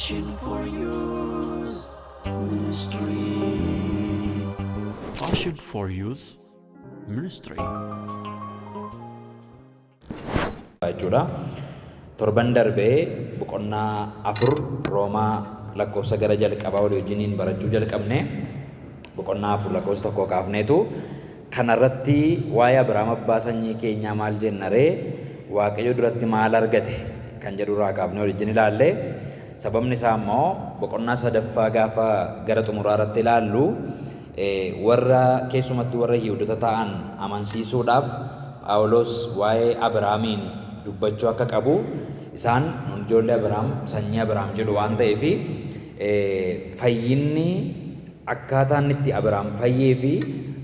Passion for Youth Ministry. Passion for Youth Ministry. Jechuudha. Torban darbee boqonnaa 4 Roomaa lakkoofsa gara jalqabaa walii wajjiniin barachuu jalqabne. Boqonnaa 4 lakkoofsa 1 kaafneetu kanarratti waa'ee Abrahaam abbaa sanyii keenyaa maal jenna ree, Waaqayyo duratti maal argate kan jedhu irraa kaafnee walii wajjin ilaalle. Sababni isaa immoo boqonnaa sadaffaa gaafa gara xumuraa irratti ilaallu, warra keessumatti warra Yihuudota ta'an amansiisuudhaaf Phaawulos waa'ee Abrahaamiin dubbachuu akka qabu, isaan nun ijoollee Abrahaam, sanyii Abrahaam jedhu waan ta'eef, fayyinni akkaataan itti Abrahaam fayyee fi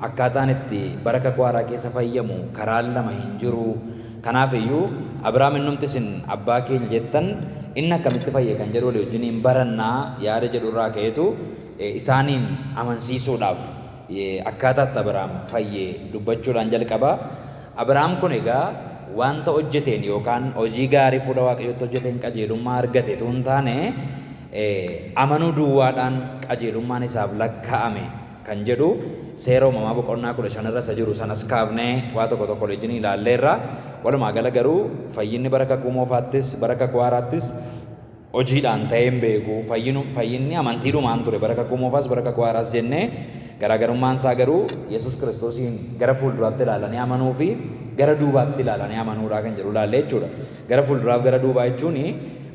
akkaataan itti bara Kakuu Haaraa keessa fayyamu karaan lama hin jiru. Kanaaf iyyuu Abrahaam innumti isin abbaa keenya jettan inni akkamitti fayye kan jedhu walii wajjiniin barannaa yaada jedhu irraa ka'eetu isaaniin amansiisuudhaaf akkaataa itti Abrahaam fayye dubbachuudhaan jalqaba. Abrahaam kun egaa wanta hojjeteen yookaan hojii gaarii fuula Waaqayyootti hojjeteen qajeelummaa argate utuu hin taane, amanuu duwwaadhaan qajeelummaan isaaf lakkaa'ame kan jedhu Seera Uumamaa boqonnaa 15 irra isa jiru sanas kaafnee waa tokko tokko wajjin ilaalleerra. Walumaa gala garuu fayyinni bara Kakuu Moofaattis bara Kakuu Haaraattis hojiidhaan ta'ee hin beeku. Fayyinni amantiidhumaan ture bara Kakuu Moofaas bara Kakuu Haaraas jennee, garaagarummaan isaa garuu Yesuus Kiristoosiin gara fuulduraatti ilaalanii amanuu fi gara duubaatti ilaalanii amanuudha kan jedhu ilaalle jechuudha. Gara fuulduraaf gara duubaa jechuun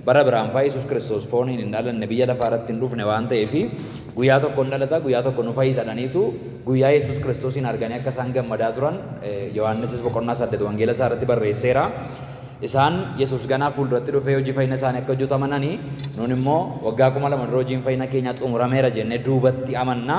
bara Abrahaam fa'aa Yesuus Kiristoos fooniin hin dhalanne, biyya lafaa irratti hin dhufne waan ta'eef, guyyaa tokko hin dhalata, guyyaa tokko nu fayyisa jedhaniitu guyyaa Yesuus Kiristoosiin arganii akka isaan gammadaa turan Yohaannisis boqonnaa 8 wangeela isaa irratti barreesseera. Isaan Yesuus ganaa fuulduratti dhufee hojii fayyina isaanii akka hojjetu amananii, nuun immoo waggaa 2000 dura hojiin fayyina keenyaa xumurameera jennee duubatti amanna.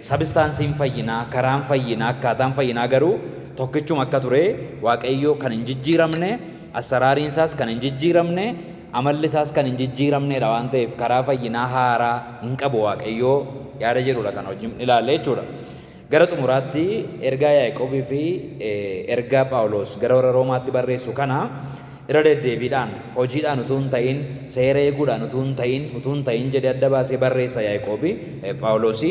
Sabistaansiin fayyinaa, karaan fayyinaa, akkaataan fayyinaa garuu tokkichuma akka ture, Waaqayyo kan hin jijjiiramne, assaraariin isaas kan hin jijjiiramne, amalli isaas kan hin jijjiiramnedha waan ta'eef, karaa fayyinaa haaraa hin qabu Waaqayyoo yaada jedhudha kan hojii ilaalle jechuudha. Gara xumuraatti ergaa Yaaqoobii fi ergaa Phaawulos gara warra Roomaatti barreessu kana irra deddeebiidhaan hojiidhaan utuu hin ta'in, seera eeguudhaan utuu hin ta'in jedhee adda baasee barreessa Yaaqoobi Phaawulosi.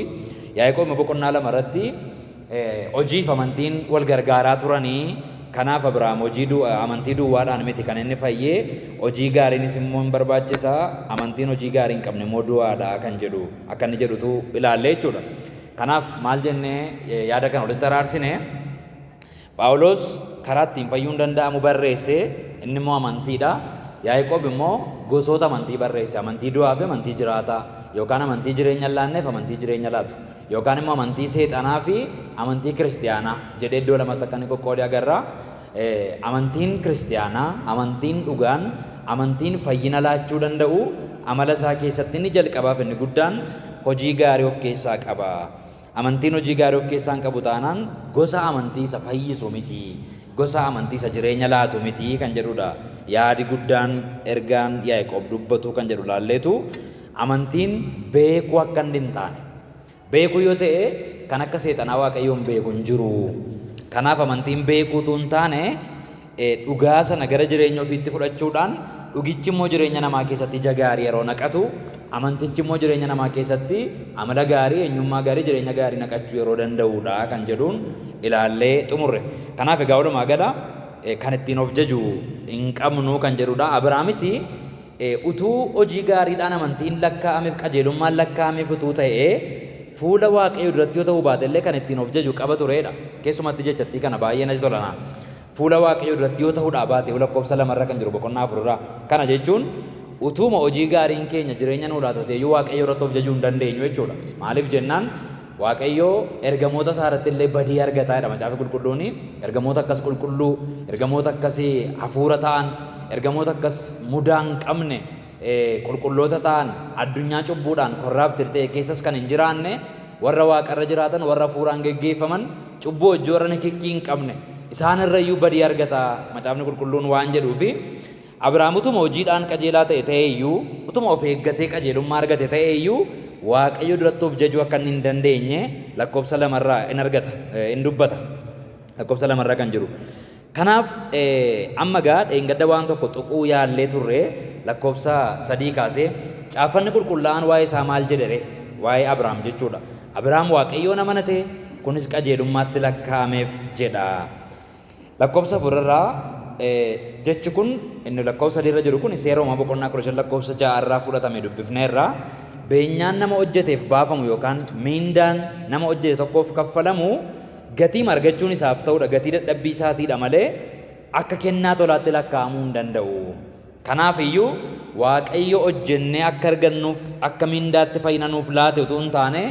Yaaqoob immoo boqonnaa 2 irratti hojiif amantiin wal gargaaraa turanii, kanaaf Abrahaam hojii amantii duwwaadhaan miti kan inni fayyee, hojii gaariinis immoo hin barbaachisa, amantiin hojii gaarii hin qabne immoo du'aadha kan jedhu akka inni jedhutu ilaalle jechuudha. Kanaaf maal jennee yaada kana walitti araarsine? Phaawulos karaa ittiin fayyuun danda'amu barreesse, inni immoo amantiidha. Yaaqoob immoo gosoota amantii barreesse, amantii du'aa fi amantii jiraataa, yookaan amantii jireenya hin laanneef amantii jireenya laatu, yookaan immoo amantii seexanaa fi amantii kiristiyaanaa jedhee iddoo lamatti akka inni qoqqoode agarra. Amantiin kiristiyaanaa, amantiin dhugaan, amantiin fayyina laachuu danda'u amala isaa keessatti inni jalqabaaf inni guddaan hojii gaarii of keessaa qaba. Amantiin hojii gaarii of keessaa hin qabu taanaan gosa amantii isa fayyisu miti, gosa amantii isa jireenya laatu miti kan jedhudha. Yaadi guddaan ergaan Yaaqoob dubbatu kan jedhu laalleetu, amantiin beekuu akka inni hin taane. Beekuu yoo ta'e kan akka seexanaa Waaqayyoon beeku hin jiru. Kanaaf amantiin beekuutu hin taane, dhugaa sana gara jireenya ofiitti fudhachuudhaan, dhugichi immoo jireenya namaa keessatti ija gaarii yeroo naqatu, amantichi immoo jireenya namaa keessatti amala gaarii, eenyummaa gaarii, jireenya gaarii naqachuu yeroo danda'udha kan jedhuun ilaallee xumurre. Kanaaf egaa walumaa gala kan ittiin of jaju hin qabnu kan jedhudha. Abrahaamis utuu hojii gaariidhaan amantiin lakkaa'ameef, qajeelummaan lakkaa'ameef utuu ta'ee, fuula Waaqayyoo duratti yoo ta'uu baate illee kan ittiin of jaju qaba turedha. Keessumatti jechattii kana baay'ee natti tola. Fuula Waaqayyoo duratti yoo ta'uudhaa baate, lakkoofsa 2rra kan jiru boqonnaa 4rraa. Kana jechuun utuuma hojii gaariin keenya jireenya nuu laata ta'eyyuu Waaqayyo irratti of jajuu hin dandeenyu jechuudha. Maaliif jennaan, Waaqayyo ergamoota isaa irratti illee badii argataa jedha Macaafa Qulqulluuni. Ergamoota akkas qulqulluu, ergamoota akkas hafuura ta'an, ergamoota akkas mudaa hin qabne, qulqulloota ta'an, addunyaa cubbuudhaan corrupted ta'e keessas kan hin jiraanne, warra waaqarra jiraatan, warra hafuuraan geggeeffaman, cubbuu hojii warra nikikkii hin qabne, isaan irra iyyuu badii argata Macaafni Qulqulluun waan jedhuufi, Abrahaam utuma hojiidhaan qajeelaa ta'e ta'ee iyyuu, utuma of eeggatee qajeelummaa argate ta'ee iyyuu, Waaqayyo duratti of jajuu akka inni hin dandeenye lakkoofsa 2rraa in argata, in dubbata. Lakkoofsa 2rra kan jiru. Kanaaf amma egaa dheengadda waan tokko tuquu yaallee turre. Lakkoofsa 3 kaasee caaffanni qulqullaa'aan waa'ee isaa maal jedhere? Waa'ee Abrahaam jechuudha. Abrahaam Waaqayyoon amanate, kunis qajeelummaatti lakkaa'ameef jedha. Lakkoofsa 4 irraa jechi kun inni lakkoofsa 3 irra jiru kun seera uumamaa boqonnaa 15 lakkoofsa 6 irraa fudhatame dubbifneerra. Beenyaan nama hojjeteef baafamu yookaan miindaan nama hojjete tokkoof kaffalamu gatii argachuun isaaf ta'udha, gatii dadhabbii isaatiidha malee akka kennaa tolaatti lakkaa'amuu hin danda'u. Kanaaf iyyuu Waaqayyo hojjennee akka argannuuf akka mindaatti fayyina nuuf laate utuu hin taane,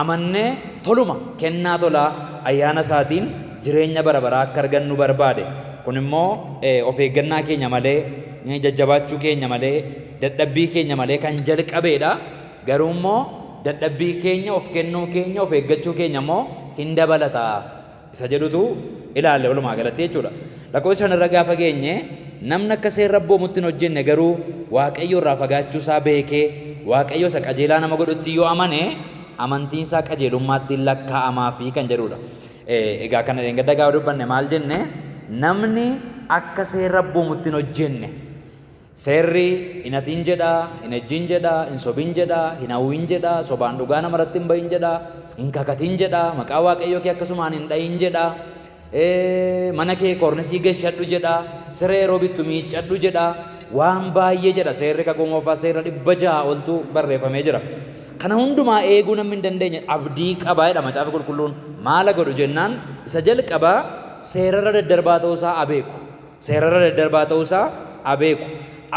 amannee toluma kennaa tolaa ayyaana isaatiin jireenya bara baraa akka argannu barbaade. Kun immoo of eeggannaa keenya malee, jajjabaachuu keenya malee, dadhabbii keenya malee kan jalqabeedha. Garuu immoo dadhabbii keenya, of kennuu keenya, of eeggachuu keenya immoo hin dabalata. Isa jedhutu ilaalle walumaa galatti jechuudha. Lakkoofsa 5 irra gaafa geenye, namni akka seerri abboomutti hin hojjenne garuu Waaqayyo irraa fagaachuu isaa beekee Waaqayyo isa qajeelaa nama godhutti yoo amane amantiin isaa qajeelummaatti hin lakkaa'amaafi kan jedhudha. Egaa kana dheengadda gaafa dubbanne maal jenne? Namni akka seerri abboomutti hin hojjenne, seerri hin hatin jedha, hin ejjin jedha, hin sobin jedha, hin hawwin jedha, sobaan dhugaa namarratti hin bahin jedha, hin kakatin jedha, maqaa Waaqayyoo kee akkasumaan hin dhahin jedha, mana kee koornisii gashadhu jedha, siree yeroo bittu miiccadhu jedha, waan baay'ee jedha. Seerri kakuu moofaa seera 600 oltu barreeffamee jira. Kana hundumaa eeguu namni hin dandeenye abdii qaba jedha Macaafa Qulqulluun. Maala godhu jennaan, isa jalqabaa seerarra daddarbaa ta'uusaa abeeku. Seerarra daddarbaa ta'uusaa abeeku.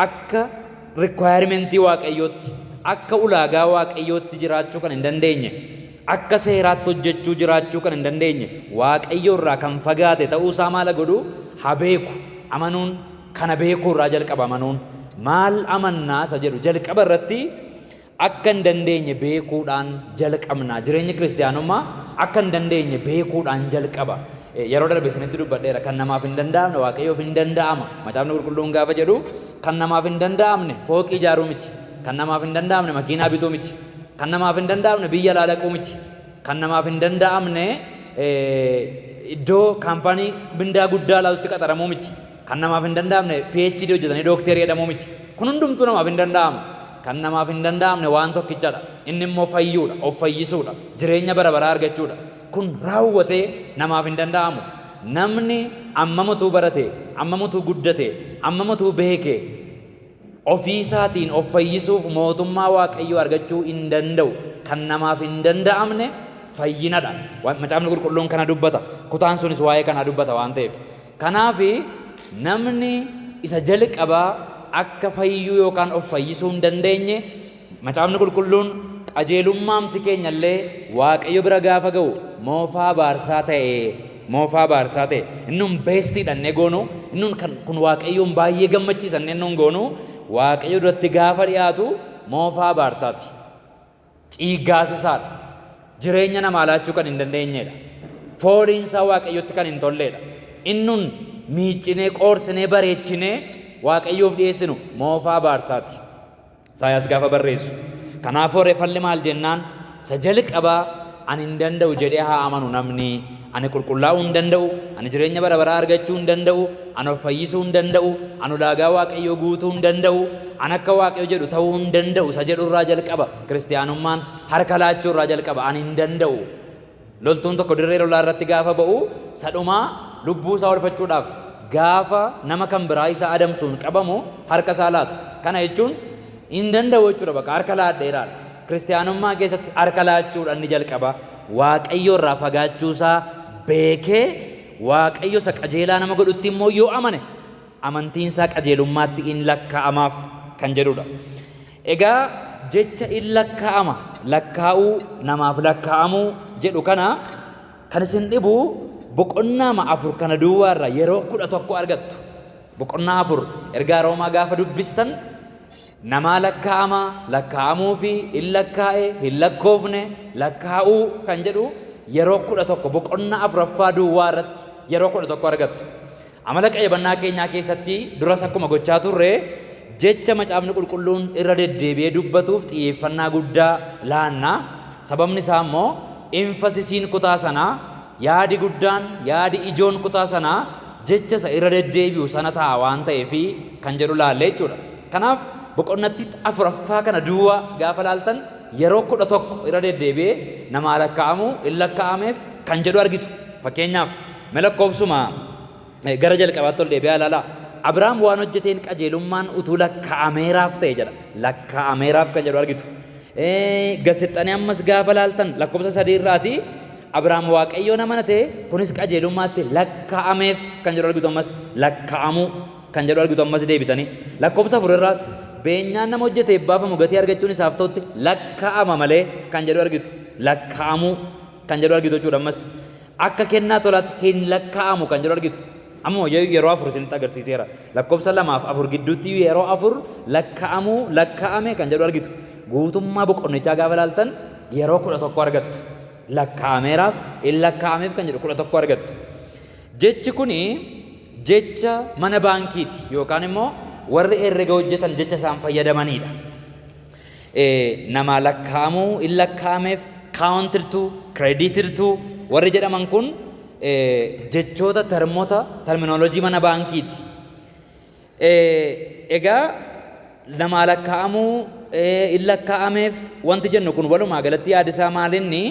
Akka requirement Waaqayyootti, akka ulaagaa Waaqayyootti jiraachuu kan hin dandeenye, akka seeraatti hojjechuu jiraachuu kan hin dandeenye, Waaqayyo irraa kan fagaate ta'uusaa maala godhu? Haa beeku. Amanuun kana beekuu irraa jalqaba amanuun. Maal amannaa isa jedhu jalqaba irratti akka hin dandeenye beekuudhaan jalqabna. Jireenyi kiristiyaanummaa akka hin dandeenye beekuudhaan jalqaba. Yeroo darbe isinitti dubbadheera. Kan namaaf hin danda'amne Waaqayyoof hin danda'ama. Macaafni Qulqulluun gaafa jedhu kan namaaf hin danda'amne fooqii ijaaruu miti. Kan namaaf hin danda'amne makiinaa bituu miti. Kan namaaf hin danda'amne biyya alaa dhaquu miti. Kan namaaf hin danda'amne iddoo kaampaanii mindaa guddaa laatutti qaxaramuu miti. Kan namaaf hin danda'amne PhD hojjetanii dookterii jedhamuu miti. Kun hundumtuu namaaf hin danda'amu. Kan namaaf hin danda'amne waan tokkichadha. Inni immoo fayyuudha, of fayyisuudha, jireenya bara baraa argachuudha. Kun raawwatee namaaf hin danda'amu. Namni ammam utuu barate, ammam utuu guddate, ammam utuu beeke, ofii isaatiin of fayyisuuf mootummaa Waaqayyoo argachuu hin danda'u. Kan namaaf hin danda'amne fayyinadha. Macaafni Qulqulluun kana dubbata. Kutaan sunis waa'ee kanaa dubbata waan ta'eef. Kanaaf namni isa jalqabaa akka fayyuu yookaan of fayyisuu hin dandeenye, Macaafni Qulqulluun qajeelummaamti keenya illee Waaqayyo bira gaafa ga'u moofaa abaarsaa ta'e, moofaa abaarsaa ta'e. Inni nun beestii dhannee goonu, inni nun kan kun Waaqayyoon baay'ee gammachiisa inni nun goonu, Waaqayyo duratti gaafa dhiyaatu moofaa abaarsaati. Ciiggaasisaadha. Jireenya namaa laachuu kan hin dandeenyedha. Fooliin isaa Waaqayyotti kan hin tolleedha. Inni nun miiccinee, qoorsinee, bareechinee Waaqayyoof dhiyeessinu moofaa abaarsaati. Isaayaas gaafa barreessu. Kanaafuu reefalli maal jennaan, isa jalqabaa ani hin danda'u jedhee haa amanu namni. Ani qulqullaa'uu hin danda'u, ani jireenya bara baraa argachuu hin danda'u, ani of fayyisuu hin danda'u, ani ulaagaa Waaqayyoo guutuu hin danda'u, ani akka Waaqayyo jedhu ta'uu hin danda'u isa jedhu irraa jalqaba. Kiristiyaanummaan harka laachuu irraa jalqaba. Ani hin danda'u. Loltuun tokko dirree lolaa irratti gaafa ba'u sadhumaa lubbuu isaa oolfachuudhaaf gaafa nama kan biraa isa adamsuun qabamu harka isaa laata. Kana jechuun hin danda'u jechuudha, bakka harka laadheeraadha. Kiristiyaanummaa keessatti harka laachuudhaan ni jalqaba. Waaqayyo irraa fagaachuu isaa beekee Waaqayyo isa qajeelaa nama godhutti immoo yoo amane amantiin isaa qajeelummaatti in lakkaa'amaaf kan jedhudha. Egaa jecha in lakkaa'ama, lakkaa'uu, namaaf lakkaa'amuu jedhu kana kan isin dhibu boqonnaama 4 kana duwwaarra yeroo 11 argattu. Boqonnaa 4 ergaa Roomaa gaafa dubbistan namaa lakkaa'ama, lakkaa'amuu fi in lakkaa'e, hin lakkoofne, lakkaa'uu kan jedhu yeroo 11 boqonnaa 4ffaa duwwaa irratti yeroo 11 argattu. Amala qayyabannaa keenyaa keessatti duras akkuma gochaa turre jecha Macaafni Qulqulluun irra deddeebi'ee dubbatuuf xiyyeeffannaa guddaa laanna. Sababni isaa immoo infasisiin kutaa sanaa, yaadi guddaan, yaadi ijoon kutaa sanaa jecha isa irra deddeebi'u sana ta'a waan ta'eef kan jedhu laalle jechuudha. Kanaaf boqonnatti afuraffaa kana duwwaa gaafa laaltan yeroo 11 irra deddeebi'ee namaa lakkaa'amuu, hin lakkaa'ameef kan jedhu argitu. Fakkeenyaaf mee lakkoofsuma gara jalqabaatti ol deebi'aa ilaalaa. Abrahaam waan hojjeteen qajeelummaan utuu lakkaa'ameeraaf ta'e jedha. Lakkaa'ameeraaf kan jedhu argitu. Gaazexxanii ammas gaafa laaltan lakkoofsa 3 irraati Abrahaam Waaqayyoon amanate, kunis qajeelummaatti lakkaa'ameef kan jedhu argitu. Ammas lakkaa'amuu kan jedhu argitu. Ammas deebitanii lakkoofsa 4 irraas beenyaan nama hojjeteef baafamu gatii argachuun isaaf ta'utti lakkaa'ama malee kan jedhu argitu. Lakkaa'amuu kan jedhu argitu jechuudha. Ammas akka kennaa tolaatti hin lakkaa'amu kan jedhu argitu. Ammoo yeroo 4 isinitti agarsiiseera. Lakkoofsa 2 fi 4 gidduutti yeroo 4 lakkaa'amuu, lakkaa'ame kan jedhu argitu. Guutummaa boqonnichaa gaafa ilaaltan yeroo 11 argattu. Lakkaa'ameeraaf, hin lakkaa'ameef kan jedhu 11 argattu. Jechi kuni jecha mana baankiiti yookaan immoo warri herrega hojjetan jecha isaan fayyadamanidha. Namaa lakkaa'amuu, hin lakkaa'ameef, counted to, credited to warri jedhaman kun jechoota, termoota, terminology mana baankiiti. Egaa namaa lakkaa'amuu, hin lakkaa'ameef wanti jennu kun walumaa galatti yaadisaa maalinni?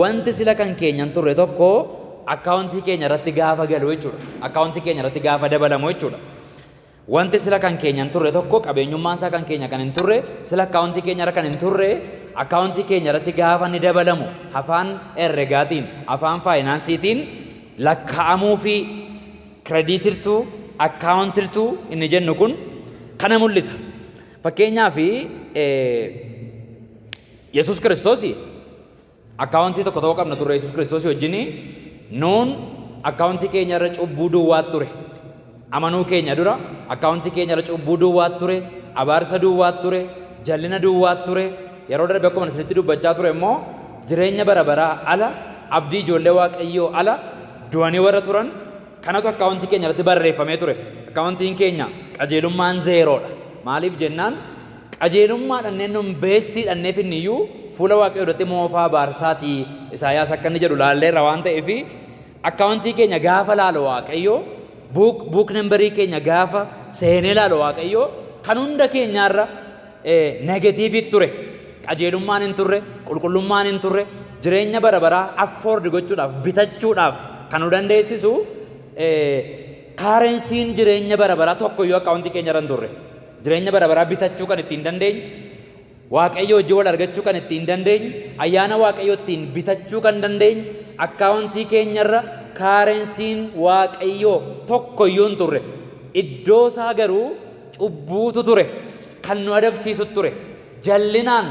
Wanti sila kan keenyan turre tokko akkaawuntii keenya irratti gaafa galu jechuudha. Akkaawuntii keenya irratti gaafa dabalamu jechuudha. Wanti sila kan keenyan turre tokko, qabeenyummaan isaa kan keenya kan hin turre, sila akkaawuntii keenya irra kan hin turre, akkaawuntii keenya irratti gaafa ni dabalamu, afaan herregaatiin, afaan faayinaansiitiin lakkaa'amuu fi credited to, accounted to inni jennu kun kana mul'isa. Fakkeenyaaf, Yesuus Kiristoos akkaawuntii tokko tokko qabna turre Yesuus Kiristoos wajjin. Nuun akkaawuntii keenya irra cubbuu duwwaa ture. Amanuu keenya dura akkaawuntii keenya irra cubbuu duwwaa ture, abaarsa duwwaa ture, jallina duwwaa ture. Yeroo darbe akkuma isinitti dubbachaa ture immoo jireenya bara baraa ala, abdii ijoollee Waaqayyoo ala du'anii warra turan kanatu akkaawuntii keenya irratti barreeffamee ture. Akkaawuntiin keenya qajeelummaan zeeroodha. Maaliif jennaan, qajeelummaa dhanneen nun beestii dhanneef inni iyyuu fuula Waaqayyoo duratti moofaa abaarsaatii Isaayaas akka inni jedhu laalleerra waan ta'eef, akkaawuntii keenya gaafa laalu Waaqayyoo, book numberii keenya gaafa seenee laalu Waaqayyoo, kan hunda keenyaarra negativeii ture. Qajeelummaan hin turre, qulqullummaan hin turre, jireenya bara baraa afford gochuudhaaf, bitachuudhaaf kan nu dandeessisu currencyn jireenya bara baraa tokko iyyuu akkaawuntii keenya irra hin turre. Jireenya bara baraa bitachuu kan ittiin dandeenyu, Waaqayyo hojii wal argachuu kan ittiin dandeenyu, ayyaana Waaqayyo ittiin bitachuu kan dandeenyu, akkaawuntii keenyarra currencyn Waaqayyoo tokko iyyuu hin turre. Iddoo isaa garuu cubbuutu ture, kan nu adabsiisu ture. Jallinaan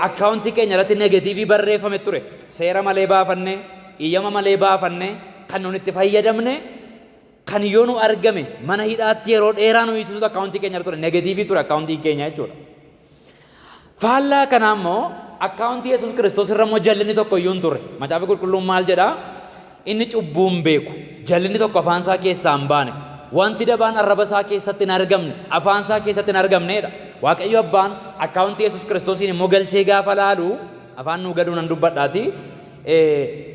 akkaawuntii keenya irratti negativeii barreeffame ture. Seera malee baafanne, iyyama malee baafanne, kan nun itti fayyadamne, kan yoo nu argame mana hidhaatti yeroo dheeraa nu hiisisutu akkaawuntii keenya irra ture. Negativeii ture akkaawuntiin keenya jechuudha. Faallaa kanaa immoo akkaawuntii Yesuus Kiristoos irra immoo jallinni tokko iyyuu hin turre. Macaafa Qulqulluun maal jedhaa? Inni cubbuu hin beeku. Jallinni tokko afaan isaa keessaa hin baane. Wanti dabaan arraba isaa keessatti hin argamne, afaan isaa keessatti hin argamneedha. Waaqayyo Abbaan akkaawuntii Yesuus Kiristoosiin immoo galchee gaafa laalu, afaan nuu galuu nan dubbadhaati.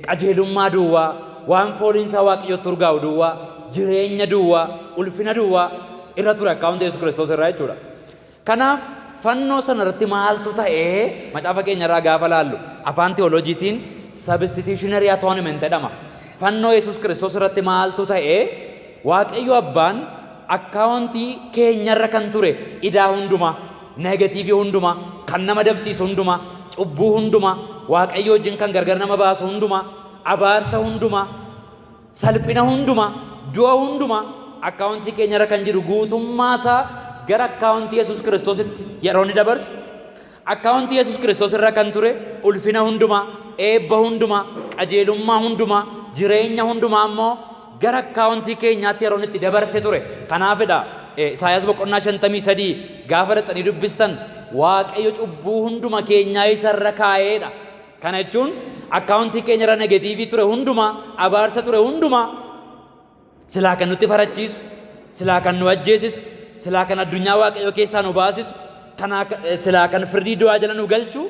Qajeelummaa duwwaa, waan fooliin isaa Waaqayyotti urgaa'u duwwaa, jireenya duwwaa, ulfina duwwaa irra ture akkaawuntii Yesuus Kiristoos irraa jechuudha. Kanaaf fannoo sana irratti maaltu ta'ee? Macaafa keenya irraa gaafa laallu afaan teolojiitiin substitutionary atonement jedhama. Fannoo Yesuus Kiristoos irratti maaltu ta'ee? Waaqayyo Abbaan akkaawuntii keenyarra kan ture idaa hundumaa, negativeii hundumaa, kan nama dabsiisu hundumaa, cubbuu hundumaa, Waaqayyo wajjin kan gargar nama baasu hundumaa, abaarsa hundumaa, salphina hundumaa, du'a hundumaa akkaawuntii keenyarra kan jiru guutummaa isaa gara akkaawuntii Yesuus Kiristoositti yeroo inni dabarsu, akkaawuntii Yesuus Kiristoos irra kan ture ulfina hundumaa, eebba hundumaa, qajeelummaa hundumaa, jireenya hundumaa immoo gara akkaawuntii keenyaatti yeroo inni itti dabarse ture. Kanaafidha Isaayaas boqonnaa 53 gaafa dhaqxanii dubbistan Waaqayyo cubbuu hunduma keenyaa isarra kaa'eedha. Kana jechuun akkaawuntii keenya irra negativeii ture hundumaa, abaarsa ture hundumaa, silaa kan nutti farachiisu, silaa kan nu ajjeesisu, silaa kan addunyaa Waaqayyoo keessaa nu baasisu, kanaa silaa kan firdii du'aa jala nu galchu,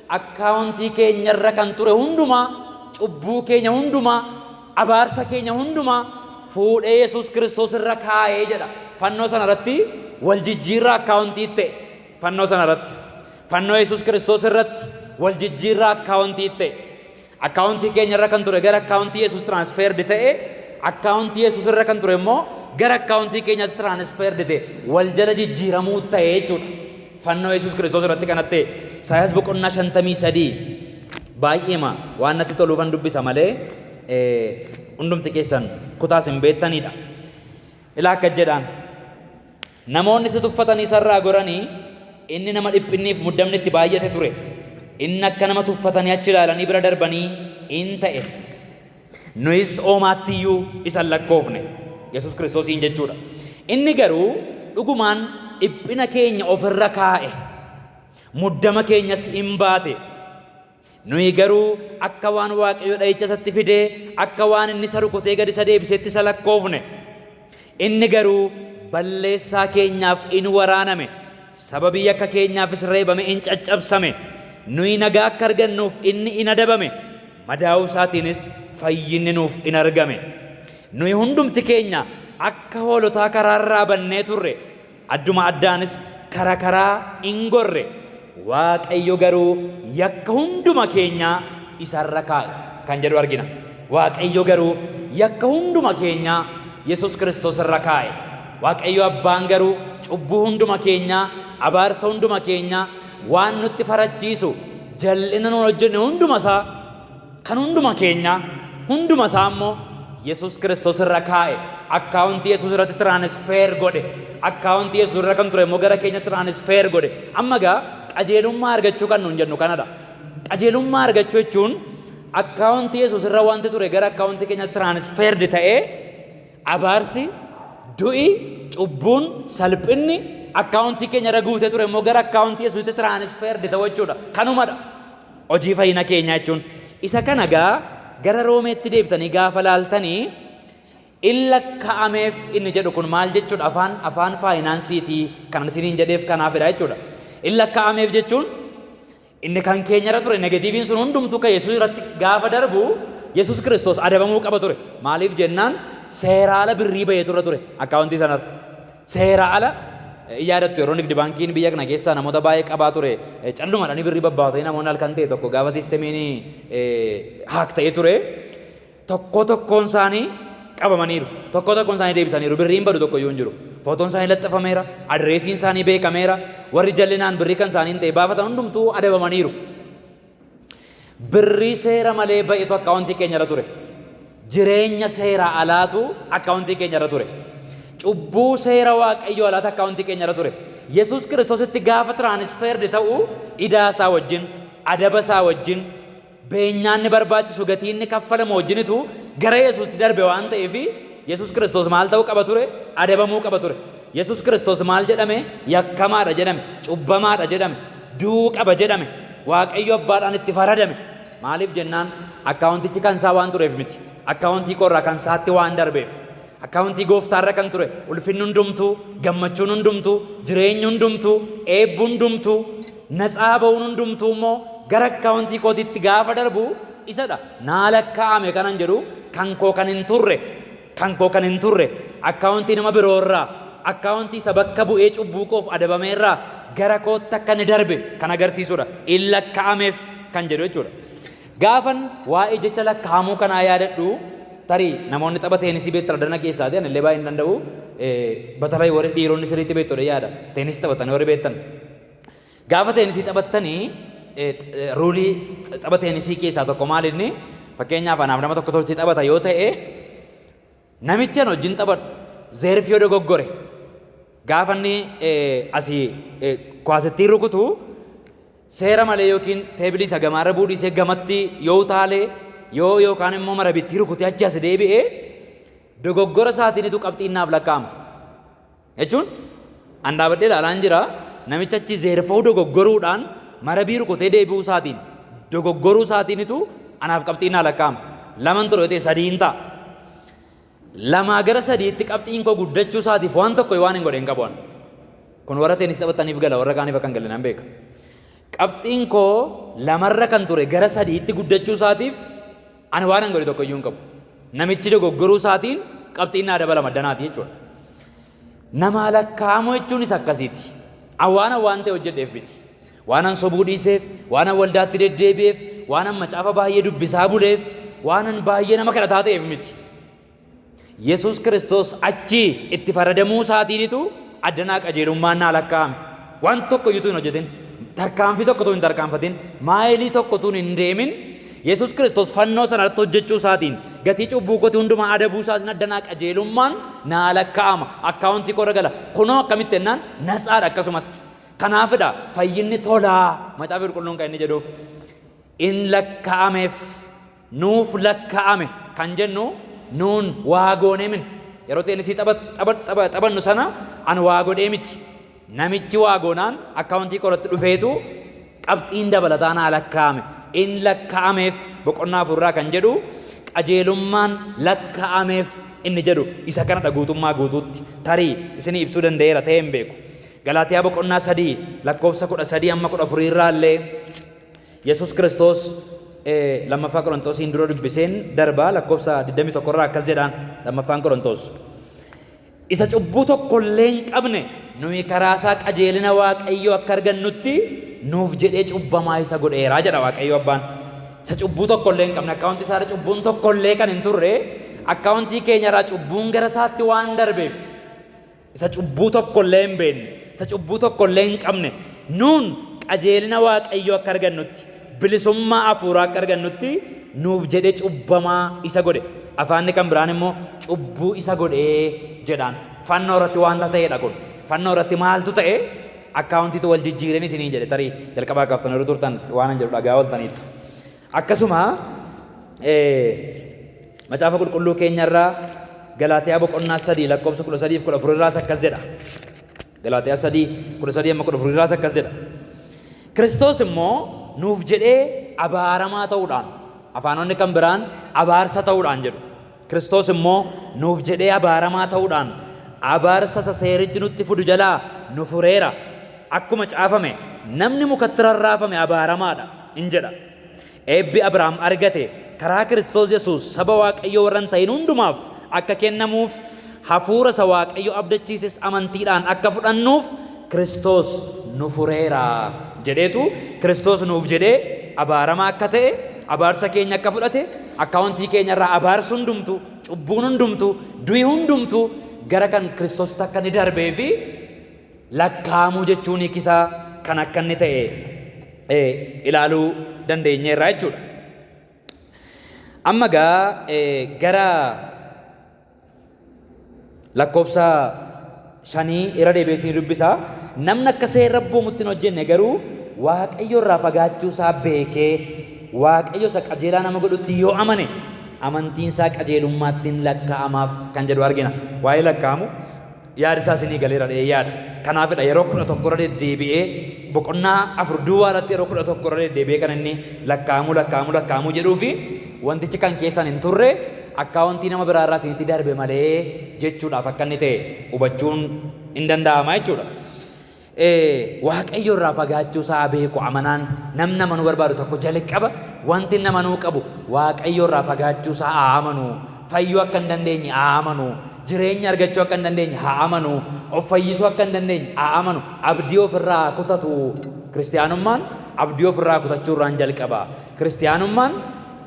akkaawuntii keenyarra kan ture hundumaa, cubbuu keenya hundumaa, abaarsa keenya hundumaa fuudhee Yesuus Kiristoos irra kaa'ee jedha. Fannoo sana irratti wal jijjiirraa akkaawuntii ta'e fannoo sana irratti. Fannoo Yesuus Kiristoos irratti wal jijjiirraa akkaawuntii ta'e. Akkaawuntii keenya irra kan ture gara akkaawuntii Yesuus transferred ta'e, akkaawuntii Yesuus irra kan ture immoo gara akkaawuntii keenyaatti transferred ta'e, wal jala jijjiiramuu ta'e jechuudha. Fannoo Yesuus Kiristoos irratti kan ta'e. Isaayyaas boqonnaa 53 baay'eema waan natti toluufan dubbisa malee hundumti keessan kutaas hin beektanidha. Ilaa akka jedhaan. Namoonni isa tuffatanii isarraa goranii, inni nama dhiphinniif muddamni itti baay'ate ture. Inni akka nama tuffatanii achi ilaalanii bira darbanii in ta'e. Nuyis oomaatti iyyuu isa hin lakkoofne. Yesuus Kiristoosiin jechuudha. Inni garuu dhugumaan dhiphina keenya ofirra kaa'e. Muddama keenyas in baate. Nuyi garuu akka waan Waaqayyo dha'icha isatti fidee, akka waan inni isa rukutee gad isa deebisetti isa lakkoofne. Inni garuu balleessaa keenyaaf in waraaname, sababii yakka keenyaafis reebame in caccabsame. Nuyi nagaa akka argannuuf inni in adabame, madaa'uu isaatiinis fayyinni nuuf in argame. Nuyi hundumti keenya akka hoolotaa karaarraa bannee turre, adduma addaanis kara karaa in gorre. Waaqayyo garuu yakka hunduma keenyaa isarra kaa'e kan jedhu argina. Waaqayyo garuu yakka hunduma keenyaa Yesuus Kiristoos irra kaa'e. Waaqayyo abbaan garuu cubbuu hunduma keenyaa, abaarsa hunduma keenyaa, waan nutti farachiisu, jal'ina nuun hojjenne hunduma isaa, kan hunduma keenyaa, hunduma isaa immoo Yesuus Kiristoos irra kaa'e. Akkaawuntii Yesuus irratti transfer godhe. Akkaawuntii Yesuus irra kan ture immoo gara keenya transfer godhe. Amma egaa qajeelummaa argachuu kan nuun jennu kanadha. Qajeelummaa argachuu jechuun akkaawuntii Yesuus irra wanti ture gara akkaawuntii keenya transferred ta'ee, abaarsi, du'i, cubbuun, salphinni akkaawuntii keenya irra guutee ture immoo gara akkaawuntii Yesuusitti transferred ta'u jechuudha. Kanumadha. Hojii fayyina keenyaa jechuun. Isa kana gaa gara Roomeetti deebitanii gaafa laaltanii, in lakkaa'ameef inni jedhu kun maal jechuudha? Afaan faayinaansiitii kan isiniin jedheef kanaafidha jechuudha. In lakkaa'ameef jechuun inni kan keenyarra ture negatiiviin sun hundumtuu kan Yesuus irratti gaafa darbu, Yesuus Kiristoos adabamuu qaba ture. Maaliif jennaan, seera ala birrii bahee ture akkaawuntii sanarra. Seera ala yaadattu, yeroo nigdi baankiin biyya kana keessaa namoota baay'ee qabaa ture, callumadhanii birrii babbaatanii namoonni halkan ta'e tokko gaafa siistemiin hack ta'ee ture, tokko tokkoon isaanii qabamaniiru. Tokko tokkoon isaanii deebisaniiru. Birriin badu tokko iyyuu hin jiru. Footoon isaanii laxxafameera. Adreesiin isaanii beekameera. Warri jallinaan birrii kan isaanii hin ta'e baafatan hundumtuu adabamaniiru. Birrii seera malee ba'etu akkaawuntii keenya irra ture. Jireenya seera alaatu akkaawuntii keenya irra ture. Cubbuu seera Waaqayyoo alaatu akkaawuntii keenya irra ture. Yesuus Kiristoositti gaafa transferred ta'u, idaa isaa wajjin, adaba isaa wajjin, beenyaan inni barbaachisu, gatiin inni kaffalamu wajjinitu gara Yesuusitti darbe waan ta'eef, Yesuus Kiristoos maal ta'uu qaba ture? Adabamuu qaba ture. Yesuus Kiristoos maal jedhame? Yakkamaadha jedhame, cubbamaadha jedhame, du'uu qaba jedhame, Waaqayyo abbaadhaan itti faradame. Maaliif jennaan, akkaawuntichi kan isaa waan tureef miti. Akkaawuntii koorraa kan isaatti waan darbeef. Akkaawuntii gooftaarra kan ture ulfinni hundumtuu, gammachuun hundumtuu, jireenyi hundumtuu, eebbi hundumtuu, natsaa ba'uun hundumtuu immoo gara akkaawuntii kootiitti gaafa darbu isadha. Naa lakkaa'ame kanan jedhu, kan koo kan hin turre, kan koo kan hin turre, akkaawuntii nama biroorraa, akkaawuntii isa bakka bu'ee cubbuu koof adabameerraa gara kootti akka inni darbe kan agarsiisudha. In lakkaa'ameef kan jedhu jechuudha. Gaafan waa'ee jecha lakkaa'amuu kanaa yaadadhu, tarii namoonni tapha teenisii beektan dana keessaati, ani illee baay'ee hin danda'u. Batalay warri dhiironni sirriitti beektu yaada. Teenisii taphatanii warri beektan. Gaafa teenisii taphattanii, ruulii tapha teenisii keessaa tokko maal inni? Fakkeenyaaf, anaaf nama tokko tolchee taphata yoo ta'e, namichi ani wajjin taphadhu zeerfii yoo dogoggore, gaafa inni asii kwaasittiin rukutu seera malee yookiin teebilii isa gamaarra bu'uu dhiisee gamatti yoo utaalee yoo yookaan immoo marabittii rukutee achi as deebi'ee, dogoggora isaatiinitu qabxiin naaf lakkaa'ama. Jechuun an dhaabadhee ilaalaan jira, namicha achi zeerfa'uu dogoggoruudhaan marabii rukutee deebi'uu isaatiin, dogoggoruu isaatiinitu anaaf qabxiin naa lakkaa'ama. Laman ture yoo ta'e sadiin ta'a. Lamaa gara sadiitti qabxiin koo guddachuu isaatiif waan tokko waan hin godhe hin qabu. Kun warra teenisii taphataniif gala, warra kaaniif akka hin galle nan beeka. Qabxiin koo lamarra kan ture gara sadiitti guddachuu isaatiif ani waan hin godhe tokko iyyuu hin qabu. Namichi dogoggoruu isaatiin qabxiin naa dabalama danaati jechuudha. Namaa lakkaa'amuu jechuunis akkasiiti. An waan ta'e hojjedheef miti. Waanan sobuu dhiiseef, waanan waldaatti deddeebi'eef, waanan macaafa baay'ee dubbisaa buleef, waanan baay'ee nama kadhataa ta'eef miti. Yesuus Kiristoos achi itti faradamuu isaatiinitu addanaa qajeelummaan naa lakkaa'ame. Waan tokko iyyuu hin hojjetin, tarkaanfii tokko utuu hin tarkaanfatin, maayilii tokko utuu hin deemin, Yesuus Kiristoos fannoo sanarratti hojjechuu isaatiin, gatii cubbuu kootii hundumaa adabuu isaatiin addanaa qajeelummaan naa lakkaa'ama. Akkaawuntii koorra gala. Kunoo akkamitti jennaan natsaadha akkasumatti. Kanaafidha fayyinni tolaa macaafa qulqulluun kan inni jedhuuf in lakkaa'ameef, nuuf lakkaa'ame kan jennu nuun waa goonee min. Yeroo teenisii taphannu sana an waa godhee miti. Namichi waa goonaan akkaawuntii koorratti dhufeetu qabxiin dabalataa naa lakkaa'ame. In lakkaa'ameef boqonnaa afurraa kan jedhu qajeelummaan lakkaa'ameef inni jedhu isa kanadha guutummaa guutuutti. Tarii isinii ibsuu danda'eera ta'ee hin beeku. Galaatiyaa boqonnaa 3 lakkoofsa 13 amma 14 irraa illee Yesuus Kiristoos lammaffaa Qorontoosiin dura dubbiseen darbaa lakkoofsa 21 irraa akkas jedhaan lammaffaan Qorontoos. Isa cubbuu tokko illee hin qabne nuyi karaa isaa qajeelina Waaqayyoo akka argannutti nuuf jedhee cubbamaa isa godheeraa jedha Waaqayyo Abbaan. Isa cubbuu tokko illee hin qabne akkaawuntii isaarra cubbuun tokko illee kan hin turre akkaawuntii keenyarraa cubbuun gara isaatti waan darbeef isa cubbuu tokko illee hin beekne, isa cubbuu tokko illee hin qabne nuun qajeelina Waaqayyoo akka argannutti, bilisummaa hafuuraa akka argannutti nuuf jedhee cubbamaa isa godhe. Afaanni kan biraan immoo cubbuu isa godhee jedhaan. Fannoo irratti waanta ta'edha kun. Fannoo irratti maaltu ta'e? Akkaawuntiitu wal jijjiireen isiniin jedhe. Tarii jalqabaa kaaftanii yeroo turtan waan an jedhu dhagaa ooltaniittu. Akkasuma macaafa qulqulluu keenyarraa Galaatiyaa boqonnaa 3 lakkoofsa 13 fi 14 irraas akkas jedha. Galaatiyaa 3 13 amma 14 irraas akkas jedha. Kiristoos immoo nuuf jedhee abaaramaa ta'uudhaan, afaanonni kan biraan abaarsa ta'uudhaan jedhu. Kiristoos immoo nuuf jedhee abaaramaa ta'uudhaan abaarsa isa seerichi nutti fidu jalaa nu fureera. Akkuma caafame, namni mukatti rarraafame abaaramaadha in jedha. Eebbi Abrahaam argate karaa Kiristoos Yesuus saba Waaqayyoo warra hin ta'in hundumaaf akka kennamuuf, hafuura isa Waaqayyo abdachiises amantiidhaan akka fudhannuuf Kiristoos nu fureera jedheetu Kiristoos nuuf jedhee abaaramaa akka ta'e, abaarsa keenya akka fudhate, akkaawuntii keenya irraa abaarsi hundumtu, cubbuun hundumtu, du'i hundumtu gara kan Kiristoositti akka inni darbee fi lakkaa'amuu jechuun hiikisaa kan akka inni ta'e ilaaluu dandeenyeerra jechuudha. Amma gaa gara lakkoofsa 5 irra deebi'ee isinii dubbisa. Namni akka seerra abboomutti hin hojjenne garuu Waaqayyo irraa fagaachuu isaa beekee Waaqayyo isa qajeelaa nama godhutti yoo amane amantiin isaa qajeelummaatti hin lakkaa'amaaf kan jedhu argina. Waa'ee lakkaa'amu yaada isaa isinii galeera dhee yaada. Kanaafidha yeroo 11 irra deddeebi'ee boqonnaa 4 duwwaa irratti yeroo 11 irra deddeebi'ee kan inni lakkaa'amuu lakkaa'amuu lakkaa'amuu jedhuu fi wantichi kan keessan hin turre akkaawuntii nama biraa irraa isinitti darbe malee jechuudhaaf akka inni ta'e hubachuun hin danda'ama jechuudha. Waaqayyo irraa fagaachuu isaa beeku amanaan. Namni amanuu barbaadu tokko jalqaba wanti inni amanuu qabu Waaqayyo irraa fagaachuu isaa haa amanu. Fayyuu akka hin dandeenye haa amanu. Jireenya argachuu akka hin dandeenye haa amanu. Of fayyisuu akka hin dandeenye haa amanu. Abdii ofirraa haa kutatu. Kiristiyaanummaan abdii ofirraa kutachuu irraan jalqaba. Kiristiyaanummaan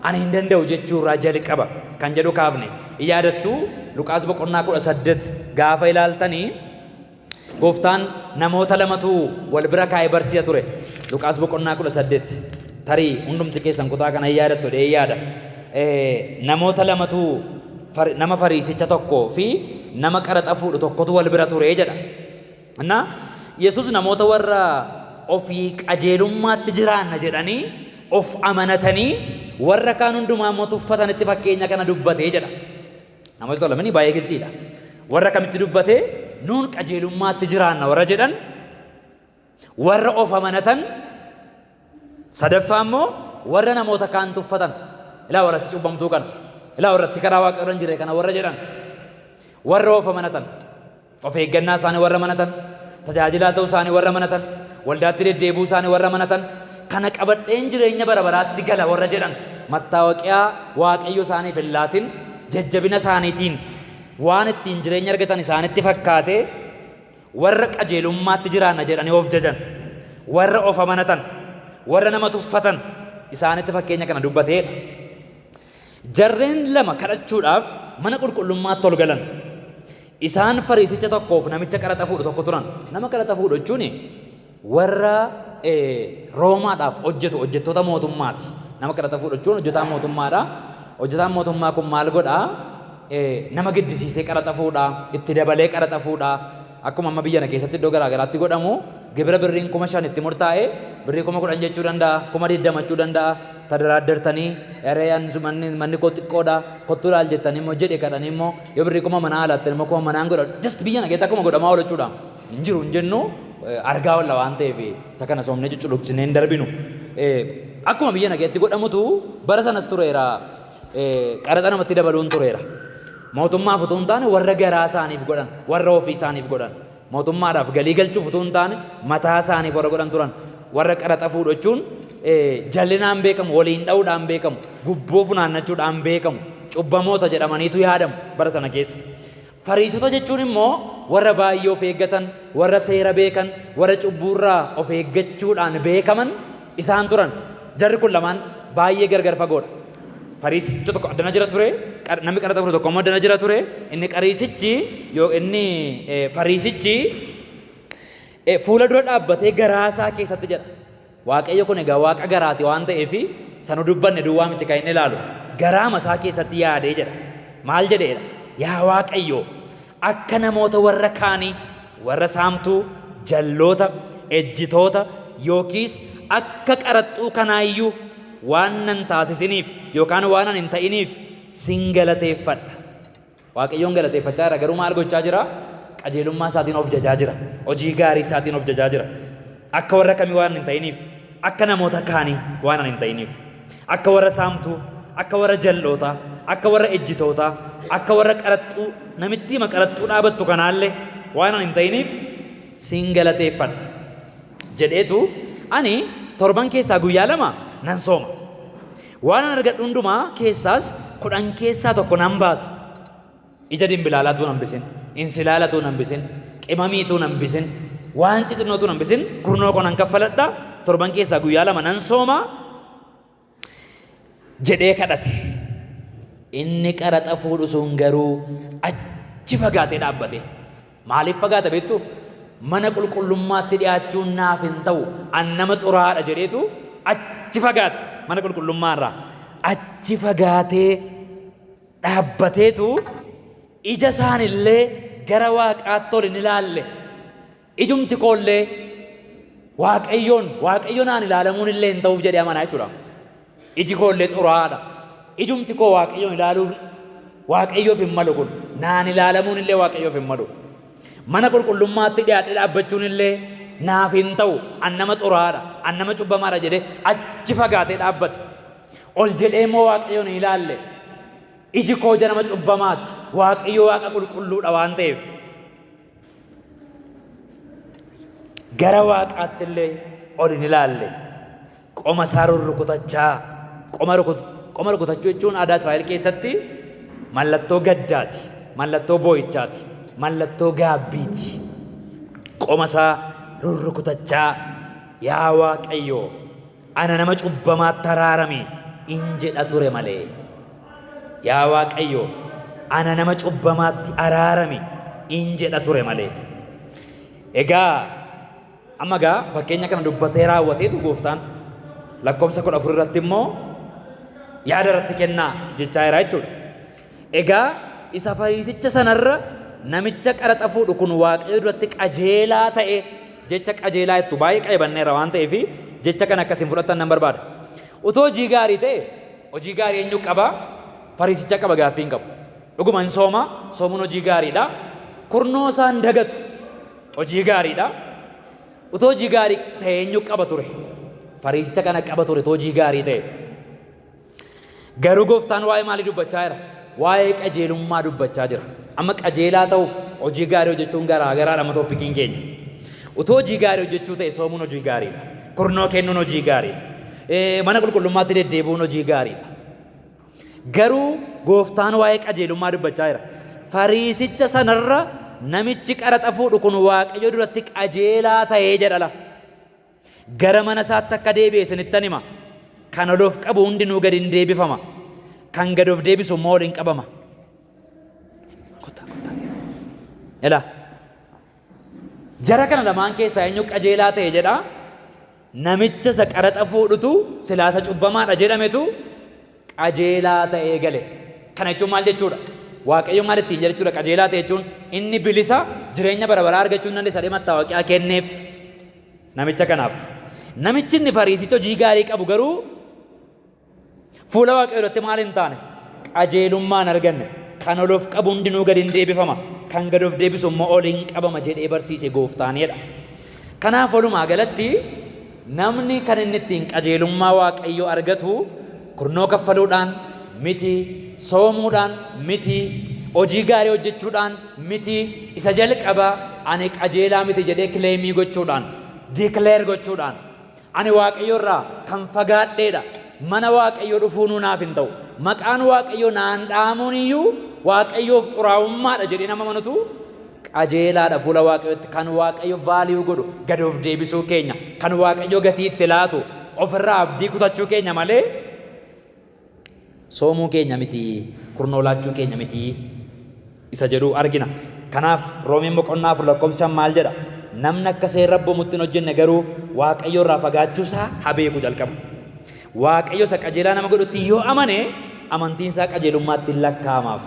ani hin danda'u jechuu irraa jalqaba kan jedhu kaafne. Yaadattu Luqaas boqonnaa 18 gaafa ilaaltanii Gooftaan namoota lamatu wal bira kaa'ee barsiisa ture. Luqaas boqonnaa 18. Tarii hundumti keessan kutaa kana hin yaadattu jedhee yaada. Namoota lamatu, nama Fariisicha tokkoo fi nama qaraxa fuudhu tokkotu wal bira ture jedha. Innaa Yesuus namoota warra ofii qajeelummaatti jiraanna jedhanii of amanatanii warra kaan hundumaa immoo tuffatanitti fakkeenya kana dubbatee jedha. Namatti tola mini baay'ee gilxiidha. Warra kamitti dubbate? Nuun qajeelummaatti jiraanna warra jedhan, warra of amanatan, sadaffaa immoo warra namoota kaan tuffatan. Ilaa warratti cubbamtuu kana, ilaa warratti karaa Waaqayyoo irra hin jirre kana warra jedhan, warra of amanatan. Of eeggannaa isaanii warra amanatan, tajaajilaa ta'uu isaanii warra amanatan, waldaatti deddeebi'uu isaanii warra amanatan, kana qabadheen jireenya bara baraatti gala warra jedhan, mattaawaqiyaa Waaqayyo isaaniif hin laatin, jajjabina isaaniitiin waan ittiin jireenya argatan isaanitti fakkaatee Warra qajeelummaatti jiraanna jedhanii of jajan, warra of amanatan, warra nama tuffatan isaanitti fakkeenya kana dubbateedha. Jarreen lama kadhachuudhaaf mana qulqullummaatti ol galan. Isaan Fariisicha tokkoof namicha qaraxa fuudhu tokko turan. Nama qaraxa fuudhu jechuun warra Roomaadhaaf hojjetu, hojjettoota mootummaati. Nama qaraxa fuudhu jechuun hojjetaa mootummaadha. Hojjetaan mootummaa kun maal godhaa? Nama giddisiisee qaraxa fuudha, itti dabalee qaraxa fuudha. Akkuma amma biyya kana keessatti iddoo garaa garaatti godhamu, gibira birriin 5,000 itti murtaa'e birrii 10,000 jechuu danda'a, 20,000 jechuu danda'a. Tadaraaddartanii eree manni koo xiqqoodha kottuu ilaal jettanii immoo jedhe kadhanii immoo yoo birrii kuma manaa alaattan immoo kuma manaan godha. Just biyya kana keessatti akkuma godhamaa oolu jechuudha. Hin jiru hin jennu, argaa oolla waan ta'eef isa kana soomnee cucculuqsinee hin darbinu. Akkuma biyya kana keessatti godhamutu bara sanas tureera. Qaraxa namatti dabaluun tureera. Mootummaaf utuu hin taane warra garaa isaaniif godhan, warra ofii isaaniif godhan. Mootummaadhaaf galii galchuuf utuu hin taane mataa isaaniif warra godhan turan. Warra qaraxa fuudhu jechuun jallinaan beekamu, waliin dha'uudhaan beekamu, gubboo funaannachuudhaan beekamu, cubbamoota jedhamaniitu yaadamu bara sana keessa. Fariisota jechuun immoo warra baay'ee of eeggatan, warra seera beekan, warra cubbuurraa of eeggachuudhaan beekaman isaan turan. Jarri kun lamaan baay'ee gargar fagoodha. Fariisicha tokko addana jira ture, namni qaraxa fuudhu tokko immoo addana jira ture. Inni qariisichi yoo inni fariisichi fuula dura dhaabbatee garaa isaa keessatti jedha. Waaqayyo kun egaa Waaqa garaati waan ta'eef isa nu dubbanne duwwaa miti kan inni ilaalu. Garaama isaa keessatti yaadee jedha. Maal jedheedha? Yaa Waaqayyo, akka namoota warra kaanii, warra saamtuu, jalloota, ejjitoota yookiis akka qaraxxuu kanaayyuu waan nan taasisiniif yookaan waan an hin ta'iniif sin galateeffadha. Waaqayyoon galateeffachaa jira, garuu maal gochaa jira? Qajeelummaa isaatiin of jajaa jira. Hojii gaarii isaatiin of jajaa jira. Akka warra kamii waan hin ta'iniif, akka namoota kaanii waan hin ta'iniif, akka warra saamtuu, akka warra jal'ootaa, akka warra ejjitootaa, akka warra qaraxxuu, namittiima qaraxxuu dhaabattu kanaallee waan hin ta'iniif siin galateeffadha jedheetu, ani torban keessaa guyyaa lama nan sooma. Waanan argadhu hundumaa keessaas 10 keessaa tokko nan baasa. Ija dimbilaalaatuu hin hambisin, insilaalatuu hin hambisin, qimamiituu hin hambisin, waan xixinnootuu hin hambisin, kurnoo koo nan kaffaladha, torban keessaa guyyaa lama nan sooma jedhee kadhate. Inni qaraxa fuudhu sun garuu achi fagaatee dhaabbate. Maaliif fagaata beektu? Mana qulqullummaatti dhiyaachuun naaf hin ta'u, an nama xuraa'aadha jedheetu achi fagaate mana qulqullummaa irraa. Achi fagaatee dhaabbateetu ija isaanillee gara Waaqaatti ol hin ilaalle. Ijumti koollee Waaqayyoon Waaqayyo naan ilaalamuun illee hin ta'uuf jedhee amanaa jechuudha. Iji koo illee xuraa'aadha. Ijumti koo Waaqayyoon ilaaluuf Waaqayyoof hin malu kun. Naan ilaalamuun illee Waaqayyoof hin malu. Mana qulqullummaatti dhiyaadhee dhaabbachuun illee naaf hin ta'u. An nama xuraa'aadha. An nama cubbamaadha jedhee achi fagaatee dhaabbate. Ol jedhee immoo Waaqayyoon hin ilaalle. Iji koo ija nama cubbamaati. Waaqayyo Waaqa qulqulluudha waan ta'eef. Gara Waaqaatti illee ol hin ilaalle. Qoma isaa rurrukutachaa, qoma rukutachuu jechuun aadaa Israa'el keessatti mallattoo gaddaati, mallattoo boo'ichaati, mallattoo gaabbiiti. Qoma isaa rurrukutachaa, yaa Waaqayyo, ana nama cubbamaatti araarami in jedha ture malee. Yaa Waaqayyo, ana nama cubbamaatti araarami in jedha ture malee. Egaa amma egaa fakkeenya kana dubbatee raawwateetu gooftaan lakkoofsa 14 irratti immoo yaada irratti kennaa jechaa jira jechuudha. Egaa isa Fariisicha sanarra namicha qaraxa fuudhu kun Waaqayyo duratti qajeelaa ta'e. Jecha qajeelaa jettu baay'ee qayyabanneerra waan ta'eef jecha kana akkasiin fudhattan nan barbaada. Utuu hojii gaarii ta'e, hojii gaarii eenyu qaba? Fariisicha qaba, gaaffii hin qabu. Dhuguma hin sooma, soomuun hojii gaariidha. Kurnoo isaa hin dagatu, hojii gaariidha. Utuu hojii gaarii ta'e eenyu qaba ture? Fariisicha kana qaba ture utuu hojii gaarii ta'e. Garuu gooftaan waa'ee maalii dubbachaa jira? Waa'ee qajeelummaa dubbachaa jira. Amma qajeelaa ta'uuf hojii gaarii hojjechuun garaa garaadha amma tooppikiin keenya. Utuu hojii gaarii hojjechuu ta'e soomuun hojii gaariidha. Kurnoo kennuun hojii gaariidha. Mana qulqullummaatti deddeebi'uun hojii gaariidha. Garuu gooftaan waa'ee qajeelummaa dubbachaa jira. Fariisicha sanarra Namichi qaraxa fuudhu kun Waaqayyo duratti qajeelaa ta'ee jedhala. Gara mana isaatti akka deebi'e isinittan hima. Kan ol of qabu hundinuu gad hin deebifama. Kan gad of deebisu immoo ol hin qabama. Kottaa, kottaa. Ilaa. Jara kana lamaan keessaa eenyu qajeelaa ta'e jedha? Namicha isa qaraxa fuudhutu, silaa isa cubbamaadha jedhametu qajeelaa ta'ee gale. Kana jechuun maal jechuudha? Waaqayyo maal ittiin jedha jechuudha? Qajeelaa ta'e jechuun inni bilisa jireenya bara baraa argachuu hin dandeessa jedhee mattaawaqiyaa kenneef namicha kanaaf. Namichi inni Fariisichi hojii gaarii qabu garuu fuula Waaqayyoo duratti maal hin taane? Qajeelummaa hin arganne. Kan ol of qabu hundinuu gad hin deebifama, kan gad of deebisu immoo ol hin qabama jedhee barsiise gooftaan jedha. Kanaaf walumaa galatti namni kan inni ittiin qajeelummaa Waaqayyoo argatu kurnoo kaffaluudhaan miti, soomuudhaan miti, hojii gaarii hojjechuudhaan miti, isa jalqaba ani qajeelaa miti jedhee claim gochuudhaan, declare gochuudhaan, ani Waaqayyo irraa kan fagaadheedha. Mana Waaqayyoo dhufuunuu naaf hin ta'u. Maqaan Waaqayyoo naan dhaamuun iyyuu Waaqayyoof xuraa'ummaadha jedhee nama amanutu qajeelaadha fuula Waaqayyootti. Kan Waaqayyo value godhu gad of deebisuu keenya. Kan Waaqayyo gatii itti laatu ofirraa abdii kutachuu keenya malee soomuu keenya miti, kurnoo laachuu keenya miti isa jedhu argina. Kanaaf Roomeen boqonnaa 4 lakkoofsa 5 maal jedha? Namni akka seerri abboomutti hin hojjenne garuu Waaqayyo irraa fagaachuu isaa haa beeku jalqaba. Waaqayyo isa qajeelaa nama godhutti yoo amane, amantiin isaa qajeelummaatti hin lakkaa'amaaf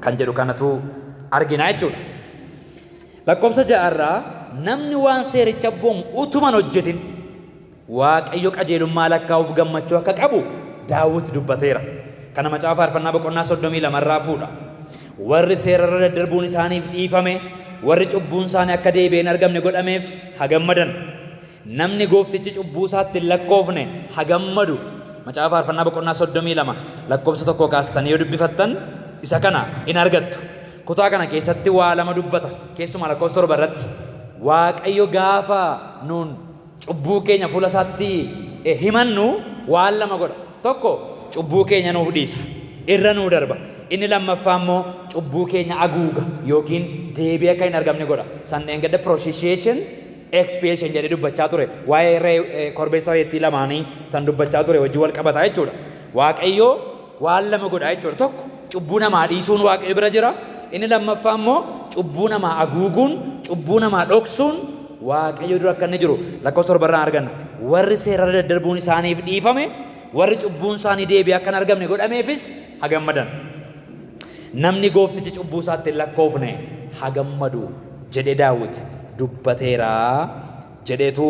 kan jedhu kanatu argina jechuudha. Lakkoofsa 6 irraa namni waan seericha abboomu utuman hojjetin Waaqayyo qajeelummaa lakkaa'uuf gammachuu akka qabu Daawit dubbateera. Kana Macaafa Faarfannaa boqonnaa 32 irraa fuudha. Warri seerarra daddarbuun isaaniif dhiifame, warri cubbuun isaanii akka deebi'ee hin argamne godhameef haa gammadan. Namni gooftichi cubbuu isaatti hin lakkoofne haa gammadu. Macaafa Faarfannaa boqonnaa 32 lakkoofsa 1 kaastanii yoo dubbifattan isa kana in argattu. Kutaa kana keessatti waa lama dubbata. Keessumaa lakkoofsa 7 irratti Waaqayyo gaafa nuun cubbuu keenya fuula isaatti himannu waan lama godha. Tokko, cubbuu keenya nuuf dhiisa. Irra nuu darba. Inni lammaffaa immoo cubbuu keenya aguuga yookiin deebi'ee akka hin argamne godha. San dheengadda propitiation, expiation jedhee dubbachaa ture. Waa'ee korbeessa reettii lamaanii san dubbachaa ture wajjin wal qabata jechuudha. Waaqayyo waan lama godha jechuudha. Tokko, cubbuu namaa dhiisuun Waaqayyo bira jira. Inni lammaffaa immoo cubbuu namaa haguuguun, cubbuu namaa dhoksuun Waaqayyo dura akka inni jiru lakkoofsa 7rraa arganna. Warri seerarra daddarbuun isaaniif dhiifame, warri cubbuun isaanii deebi'ee akka hin argamne godhameefis haa gammadan. Namni gooftichi cubbuu isaatti hin lakkoofne haa gammadu jedhee Daawit dubbateera jedheetu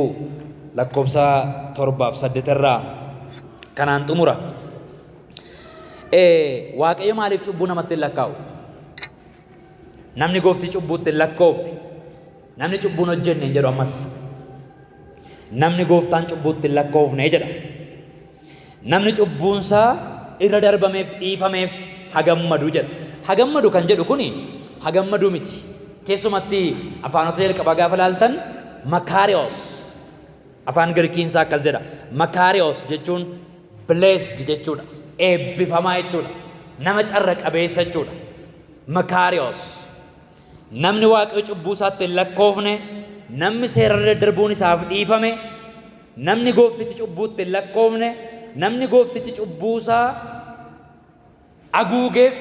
lakkoofsa 7f 8rraa kanaan xumura. Waaqayyo maaliif cubbuu namatti hin lakkaa'u? Namni goofti cubbuutti hin lakkoofne, namni cubbuun hojjenne hin jedhu ammas. Namni gooftaan cubbuutti hin lakkoofne jedha. Namni cubbuunsaa irra darbameef, dhiifameef haa gammadu jedha. Haa gammadu kan jedhu kuni haa gammaduu miti. Keessumatti afaanota jalqabaa gaafa laaltan makaariyoos, afaan Girikiinsaa akkas jedha. Makaariyoos jechuun blessed jechuudha. Eebbifamaa jechuudha. Nama carra qabeessa jechuudha. Makaariyoos. Namni Waaqayyo cubbuu isaatti hin lakkoofne, namni seerarra daddarbuun isaaf dhiifame, namni gooftichi cubbuutti hin lakkoofne, namni gooftichi cubbuu isaa haguugeef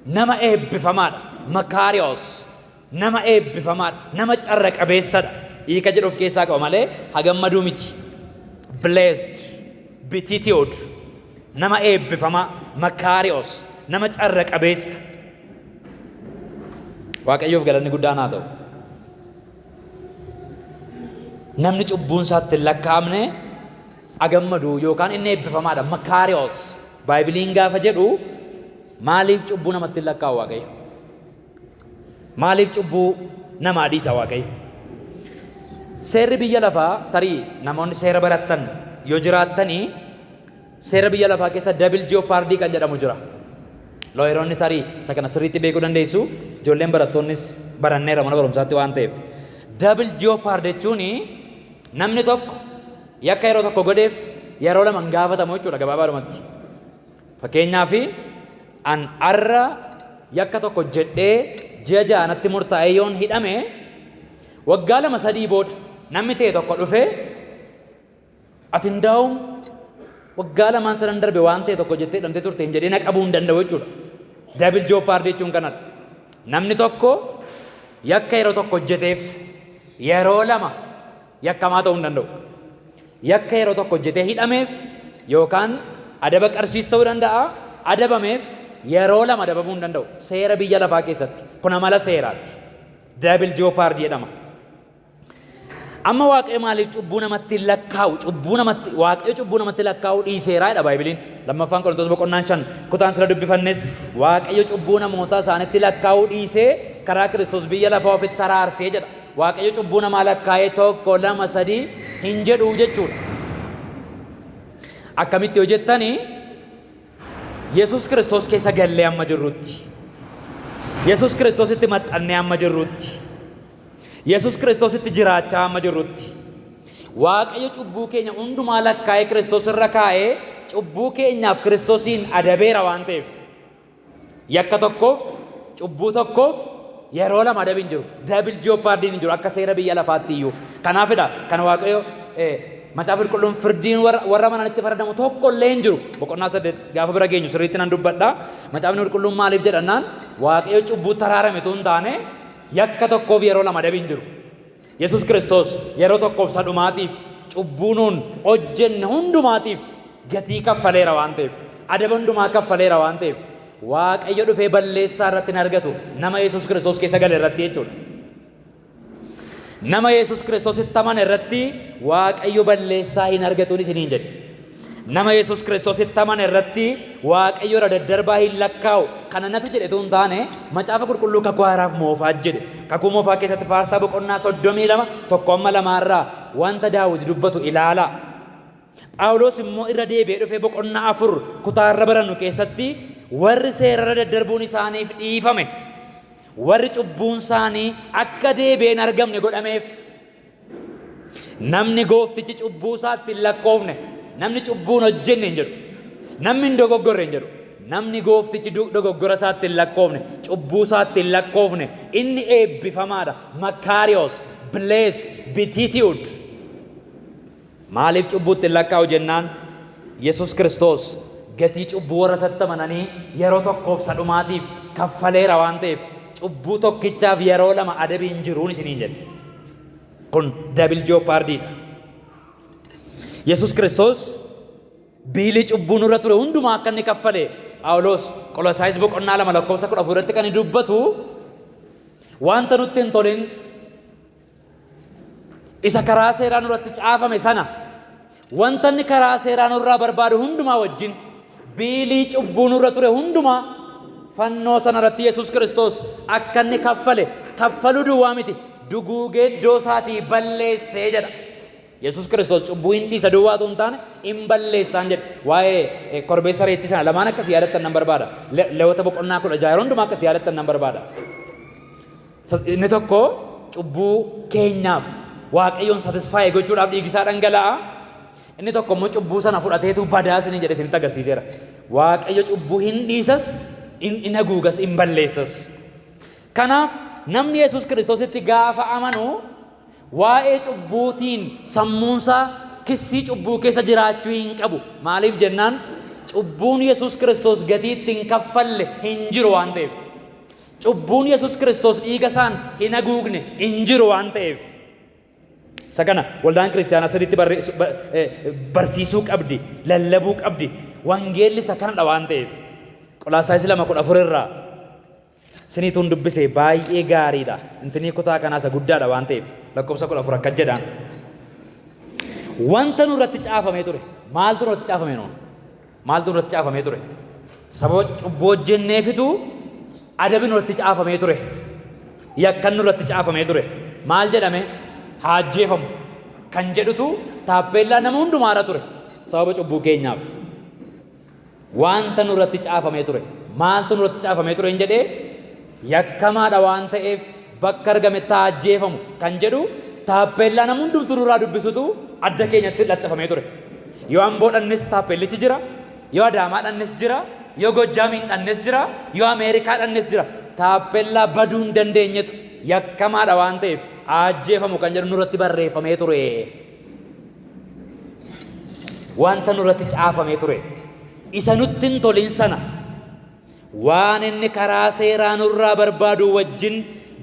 nama eebbifamaadha. Makaariyoos nama eebbifamaadha. Nama carra qabeessadha. Hiika jedhu of keessaa qaba malee haa gammaduu miti. Blessed, beatitude, nama eebbifamaa, makaariyoos, nama carra qabeessa. Waaqayyoof galanni guddaan haa ta'u. Namni cubbuun isaatti hin lakkaa'amne haa gammadu yookaan inni eebbifamaadha. Makaariyoos. Baaybiliin gaafa jedhu maaliif cubbuu namatti hin lakkaa'u Waaqayyo? Maaliif cubbuu namaa dhiisa Waaqayyo? Seerri biyya lafaa, tarii namoonni seera barattan yoo jiraattanii, seera biyya lafaa keessa double jeopardy kan jedhamu jira. Lawyeroonni tarii isa kana sirriitti beekuu dandeessu. Ijoolleen barattoonnis baranneera mana barumsaatti waan ta'eef. Double jeopardy jechuun namni tokko yakka yeroo tokko godheef yeroo lama hin gaafatamu jechuudha gabaabaadhumatti. Fakkeenyaaf an arra Yakka tokko hojjedhee ji'a 6 natti murtaa'ee yoon hidhame, waggaa 2 3 booda namni ta'e tokko dhufee, "Ati ndaa'um waggaa 2n sadan darbe waan ta'e tokko jettee hidhamtee turte" hin jedhee na qabuu hin danda'u jechuudha. Double jeopardy jechuun kanadha. Namni tokko yakka yeroo tokko hojjeteef yeroo lama yakkamaa ta'uu hin danda'u. Yakka yeroo tokko hojjetee hidhameef yookaan adaba qarshiis ta'uu danda'a, adabameef yeroo lama adabamuu hin danda'u. Seera biyya lafaa keessatti. Kun amala seeraati. Double jeopardy jedhama. Amma Waaqayyo maaliif cubbuu namatti hin lakkaa'u? Cubbuu namatti Waaqayyo cubbuu namatti lakkaa'uu dhiiseeraa jedha Baaybiliin. Lammaffaan Qorontos boqonnaan 5 kutaan sila dubbifannes Waaqayyo cubbuu namoota isaanitti lakkaa'uu dhiisee karaa Kiristoos biyya lafaa ofitti araarsee jedha. Waaqayyo cubbuu namaa lakkaa'ee tokko, lama, sadii hin jedhuu jechuudha. Akkamitti yoo jettanii, Yesuus Kiristoos keessa gallee amma jirrutti, Yesuus Kiristoositti maxxannee amma jirrutti, Yesuus Kiristoositti jiraachaa amma jirrutti, Waaqayyo cubbuu keenya hundumaa lakkaa'ee Kiristoos irra kaa'ee cubbuu keenyaaf Kiristoosiin adabeera waan ta'eef, yakka tokkoof, cubbuu tokkoof yeroo lama adabi hin jiru. Double jeopardyn hin jiru akka seera biyya lafaatti iyyuu. Kanaafidha kan Waaqayyo Macaafa Qulqulluun firdiin warra amananitti faradamu tokko illee hin jiru. Boqonnaa 8 gaafa bira geenyu sirriitti nan dubbadha. Macaafni Qulqulluun maaliif jedhannaan, Waaqayyo cubbuu taraarame tu hin taane, yakka tokkoof yeroo lama adabi hin jiru. Yesuus Kiristoos yeroo tokkoof sadhumaatiif cubbuu nuun hojjenne hundumaatiif gatii kaffaleera waan ta'eef, adaba hundumaa kaffaleera waan ta'eef, Waaqayyo dhufee balleessaa irratti hin argatu nama Yesuus Kiristoos keessa gale irratti jechuudha. Nama Yesuus Kiristoositti amane irratti Waaqayyo balleessaa hin argatuun isiniin jedhe. Nama Yesuus Kiristoositti amane irratti Waaqayyo irra daddarbaa hin lakkaa'u. Kana natu jedhe utuu hin taane, Macaafa Qulqulluu Kakuu Haaraaf Moofaa jedhe. Kakuu Moofaa keessatti Faarsaa boqonnaa 32 tokko amma lamaarraa wanta Daawit dubbatu ilaalaa. Phaawulos immoo irra deebi'ee dhufee boqonnaa 4 kutaa irra barannu keessatti, warri seerarra daddarbuun isaaniif dhiifame, warri cubbuun isaanii akka deebi'ee hin argamne godhameef, namni gooftichi cubbuu isaatti hin lakkoofne, namni cubbuu hin hojjenne hin jedhu, namni hin dogoggorre hin jedhu, namni gooftichi dogoggora isaatti hin lakkoofne, cubbuu isaatti hin lakkoofne, inni eebbifamaadha. Makkaariyoos, blessed beatitude. Maaliif cubbuutti hin lakkaa'u jennaan, Yesus Kiristoos gatii cubbuu warra isatti amananii yeroo tokkoof sadhumaatiif kaffaleera waan ta'eef, cubbuu tokkichaaf yeroo lama adabi hin jiruun isiniin jedhe. Kun double jeopardydha. Yesus Kiristoos biilii cubbuu nurra ture hundumaa akka inni kaffale Phaawulos Qolosaayis boqonnaa 2 lakkoofsa 14 irratti kan inni dubbatu, wanta nutti hin tolin isa karaa seeraa nurratti caafame sana, wanta inni karaa seeraa nurraa barbaadu hundumaa wajjin, biilii cubbuu nurra ture hundumaa fannoo sana irratti Yesuus Kiristoos akka inni kaffale, kaffaluu duwwaa miti, duguugee iddoo isaatii balleessee jedha. Yesuus Kiristoos cubbuu hin dhiisa duwwaa otoo hin taane hin balleessaan jedhe. Waa'ee korbeessa reettii sana lamaan akkas yaadattan nan barbaada. Lewwota boqonnaa 16 yeroo hundumaa akkas yaadattan nan barbaada. Inni tokko cubbuu keenyaaf Waaqayyoon satisfy gochuudhaaf dhiigisaa dhangala'a. Inni tokko immoo cubbuu sana fudhateetu badaa isiniin jedhe isinitti agarsiiseera. Waaqayyo cubbuu hin dhiisas, hin haguugas, hin balleessas. Kanaaf namni Yesuus Kiristoositti gaafa amanu waa'ee cubbuutiin sammuunsaa kissii cubbuu keessa jiraachuu hin qabu. Maaliif jennaan, cubbuun Yesuus Kiristoos gatii ittiin kaffalle hin jiru waan ta'eef. Cubbuun Yesuus Kiristoos dhiiga isaan hin haguugne hin jiru waan ta'eef. Isa kana waldaan kiristaanaa sirriitti barsiisuu qabdi, lallabuu qabdi. Wangeelli isa kanadha waan ta'eef. Qolaasaayis 2:14 irraa siniituun dubbise baay'ee gaariidha. Intinii kutaa kanaa isa guddaadha waan ta'eef, lakkoofsa 14 akkas jedhaan. Wanta nurratti caafamee ture. Maaltu nurratti caafame nuun? Maaltu nurratti caafamee ture? Sababa cubbuu hojjenneefitu adabi nurratti caafamee ture. Yakkan nurratti caafamee ture. Maal jedhame? Haa ajjeefamu kan jedhutu taappeellaa nama hundumaarra ture. Sababa cubbuu keenyaaf. Wanta nurratti caafamee ture. Maaltu nurratti caafamee ture hin jedhee, yakkamaadha waan ta'eef bakka argametti haa ajjeefamu kan jedhu taappeellaa nama hundumtuu nurraa dubbisutu adda keenyatti laxxafamee ture. Yoo Amboo dhannes taappeellichi jira, yoo Adaamaa dhannes jira, Yoo Gojjaamiin dhannes jira, yoo Ameerikaa dhannes jira. Taappellaa baduu hin dandeenyetu yakkamaadha waan ta'eef ajjeefamu kan jedhu nurratti barreeffamee ture. Wanta nurratti caafamee ture. Isa nutti hin tolin sana waan inni karaa seeraa nurraa barbaadu wajjin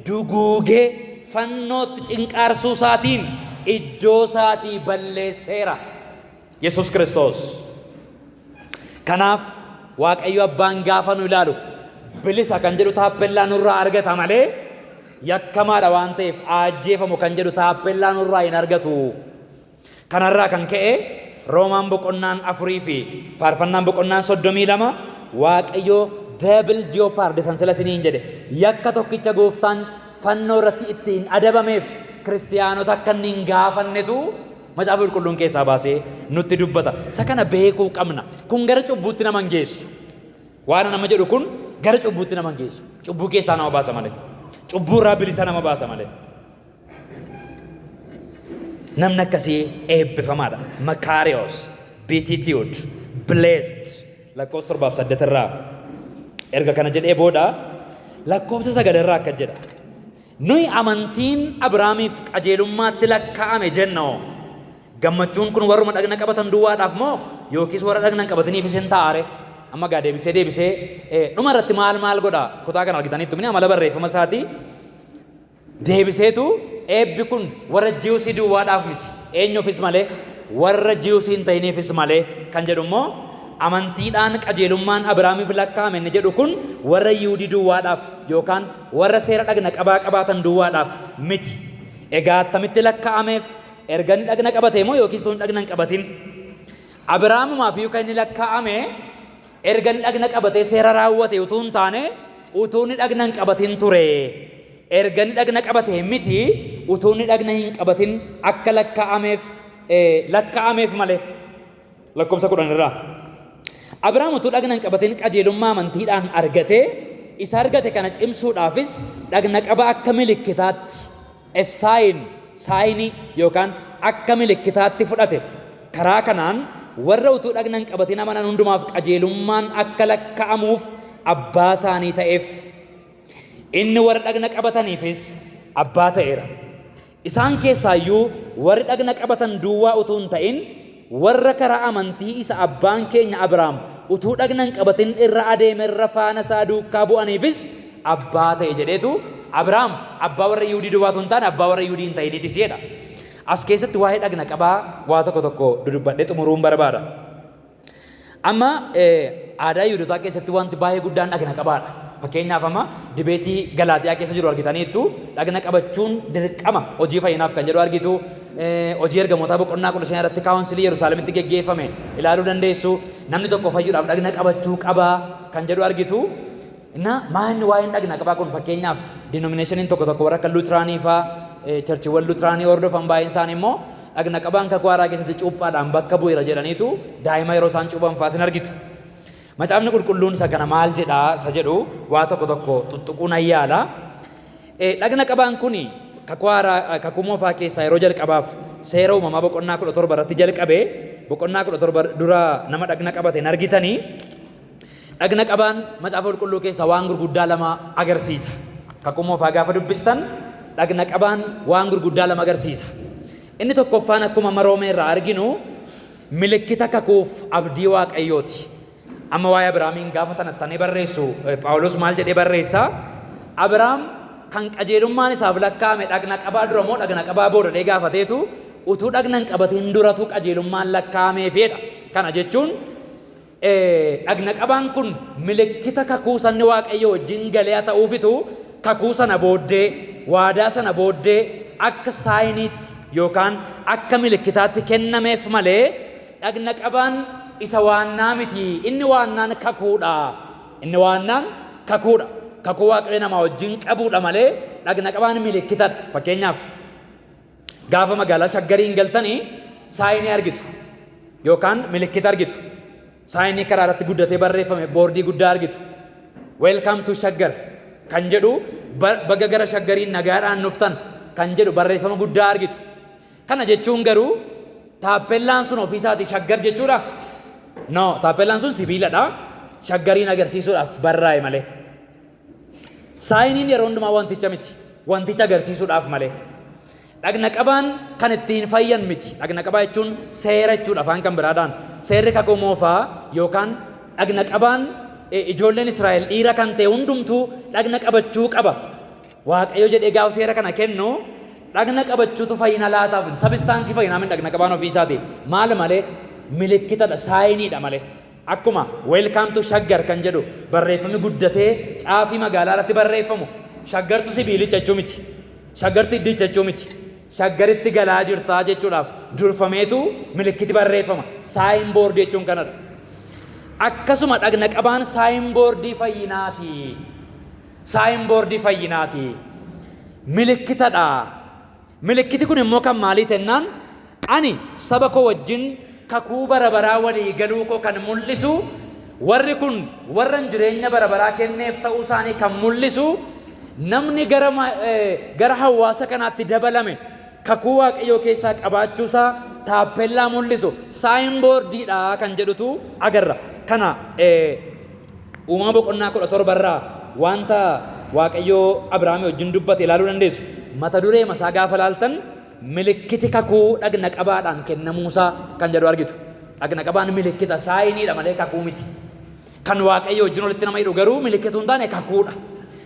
duguugee fannootti cinqaarsuu isaatiin iddoo isaatii balleesseera. Yesus Kiristoos. Kanaaf Waaqayyo Abbaan gaafa nu ilaalu bilisa kan jedhu taappellaa nurraa argata malee yakkamaadha waan ta'eef ajjeefamu kan jedhu taappellaa nurraa hin argatu. Kanarraa kan ka'e Roomaan boqonnaan 4 fi Faarfannaan boqonnaan 32 Waaqayyo double jeopardy san sila isiniin jedhe, yakka tokkicha Gooftaan fannoo irratti ittiin adabameef kiristiyaanota akka inni hin gaafannetu Macaafa Qulqulluun keessaa baasee nutti dubbata. Isa kana beekuu qabna. Kun gara cubbuutti nama hin geessu. Waan nama jedhu kun gara cubbuutti nama hin geessu. Cubbuu keessaa nama baasa malee. Cubbuu irraa bilisa nama baasa malee. Namni akkasii eebbifamaadha. Makaariyoos, beatitude, blessed. Lakkoofsa 7f 8 irraa erga kana jedhee booda lakkoofsa 9 irraa akka jedha. Nuyi amantiin Abrahaamiif qajeelummaatti lakkaa'ame jennoo. Gammachuun kun warruma dhagna qabatan duwwaadhaaf moo yookiis warra dhagna hin qabatiniifis hin ta'aare? Amma gaa deebisee deebisee dhuma irratti maal maal godha? Kutaa kana argitaniittu mini amala barreeffama isaatii. Deebiseetu eebbi kun warra Jiwusii duwwaadhaaf miti, eenyuufis malee? Warra Jiwusii hin ta'iniifis malee kan jedhu immoo amantiidhaan qajeelummaan Abrahaamiif lakkaa'ame inni jedhu kun warra Yihudii duwwaadhaaf yookaan warra seera dhagna qabaa qabaatan duwwaadhaaf miti. Egaa attamitti lakkaa'ameef? Erga inni dhagna qabatee moo yookiis utuu inni dhagna hin qabatin? Abrahaamumaaf iyyuu kan inni lakkaa'ame erga inni dhagna qabatee seera raawwate utuu hin taane utuu inni dhagna hin qabatin ture. Erga inni dhagna qabate miti, utuu inni dhagna hin qabatin akka lakkaa'ameef lakkaa'ameef malee. Lakkoofsa 10 irraa. Abrahaam utuu dhagna hin qabatin qajeelummaa amantiidhaan argatee, isa argate kana cimsuudhaafis dhagna qaba akka milikkitaatti, a sign, saayinii yookaan akka milikkitaatti fudhate. Karaa kanaan warra utuu dhagna hin qabatin amanan hundumaaf qajeelummaan akka lakka'amuuf abbaa isaanii ta'eef. Inni warra dhagna qabataniifis abbaa ta'eera. Isaan keessaa iyyuu warri dhagna qabatan duwwaa utuu hin ta'in, warra karaa amantii isa abbaan keenya Abrahaam utuu dhagna hin qabatin irra adeeme irra faana isaa duukaa bu'aniifis abbaa ta'e jedheetu Abrahaam abbaa warra Yihudii duwwaa utuu hin taane abbaa warra Yihudii hin ta'iniitis jedha. As keessatti waa'ee dhagna qabaa waa tokko tokko dudubbadhee xumuruun barbaada. Amma aadaa Yihudotaa keessatti wanti baay'ee guddaan dhagna qabaadha. Fakkeenyaaf amma dibeetii Galaatiyaa keessa jiru argitaniittu, dhagna qabachuun dirqama hojii fayyinaaf kan jedhu argitu. Hojii Ergamootaa boqonnaa 15 irratti kaawunsilii Yerusaalemitti geggeeffame ilaaluu dandeessu. Namni tokko fayyuudhaaf dhagna qabachuu qaba kan jedhu argitu. Inna maa inni waa'een dhagna qabaa kun? Fakkeenyaaf denominationiin tokko tokko, warra akka Luteraanii faa, churchiiwwan Luteraanii hordofan baay'een isaanii immoo dhagna qabaan kakuu haaraa keessatti cuuphaadhaan bakka bu'eera jedhaniitu daa'ima yeroo isaan cuuphan faa sin argitu. Macaafni Qulqulluun isa kana maal jedhaa isa jedhu waa tokko tokko tuttuquu nan yaala. Dhagna qabaan kun kakuu haaraa, kakuu moofaa keessaa yeroo jalqabaaf Seera Uumamaa boqonnaa 17 irratti jalqabe. Boqonnaa 17 dura nama dhagna qabate hin argitanii. Dhagna qabaan Macaafa Qulqulluu keessaa waan gurguddaa lama agarsiisa. Kakuu Moofaa gaafa dubbistan dhagna qabaan waan gurguddaa lama agarsiisa. Inni tokkoffaan akkuma amma Roomee irraa arginu milikkita kakuuf abdii Waaqayyooti. Amma waa'ee Abrahaamiin gaafa tanattanee barreessu Phaawulos maal jedhee barreessa? Abrahaam kan qajeelummaan isaaf lakkaa'ame dhagna qabaa dura moo dhagna qabaa booda jedhee gaafateetu utuu dhagna hin qabatin duratu qajeelummaan lakkaa'ameefidha. Kana jechuun dhagna qabaan kun milikkita kakuu sanni Waaqayyo wajjin galee haa ta'uufitu kakuu sana booddee, waadaa sana booddee akka saayiniitti yookaan akka milikkitaatti kennameef malee dhagna qabaan isa waannaa miti. Inni waannaan kakuudha. Inni waannaan kakuudha. Kakuu Waaqayyo namaa wajjin qabuudha malee dhagna qabaan milikkitadha. Fakkeenyaaf, gaafa magaalaa Shaggariin galtanii saayinii argitu yookaan milikkita argitu. Saayinii karaa irratti guddatee barreeffame, boordii guddaa argitu. "Welcome to Shaggar" kan jedhu, baga gara Shaggariin nagaadhaan dhuftan kan jedhu barreeffama guddaa argitu. Kana jechuun garuu taappellaan sun ofiisaatii Shaggar jechuudha? No, taappellaan sun sibiiladha. Shaggariin agarsiisuudhaaf barraa'e malee. Signiin yeroo hundumaa wanticha miti. Wanticha agarsiisuudhaaf malee. Dhagna qabaan kan ittiin fayyan miti. Dhagna qabaa jechuun seera jechuudha afaan kan biraadhaan. Seerri kakuu moofaa yookaan dhagna qabaan ijoolleen Israa'el dhiira kan ta'e hundumtuu dhagna qabachuu qaba. Waaqayyo jedhee gaafa seera kana kennu, dhagna qabachuutu fayyina laataaf. Substance fayyinaa min dhagna qabaan ofii isaati. Maal malee? Milikkitadha, signiidha malee. Akkuma "Welcome to Shaggar" kan jedhu barreeffamni guddatee caafii magaalaa irratti barreeffamu, Shaggartu sibiilicha jechuu miti. Shaggartu iddicha jechuu miti. Shaggaritti galaa jirtaa jechuudhaaf durfameetu milikkiti barreeffama. Sign boardii jechuun kanadha. Akkasuma dhagna qabaan sign boardii fayyinaati. Sign boardii fayyinaati. Milikkitadha. Milikkiti kun immoo kan maalii tennaan, ani saba koo wajjin kakuu bara baraa walii galuu koo kan mul'isu, warri kun warra jireenya bara baraa kenneef ta'uu isaanii kan mul'isu, namni gara hawaasa kanaatti dabalame kakuu Waaqayyoo keessaa qabaachuusaa taappellaa mul'isu, sign boardiidha kan jedhutu agarra. Kana Uumama boqonnaa 17rraa wanta Waaqayyoo Abrahaamii wajjin dubbate ilaaluu dandeessu. Mata duree masaa gaafa laaltan, milikkiti kakuu dhagna qabaadhaan kennamuusaa kan jedhu argitu. Dhagna qabaan milikkita, signiidha malee kakuu miti. Kan Waaqayyo wajjin walitti nama hidhu garuu milikkituu hin taane kakuudha.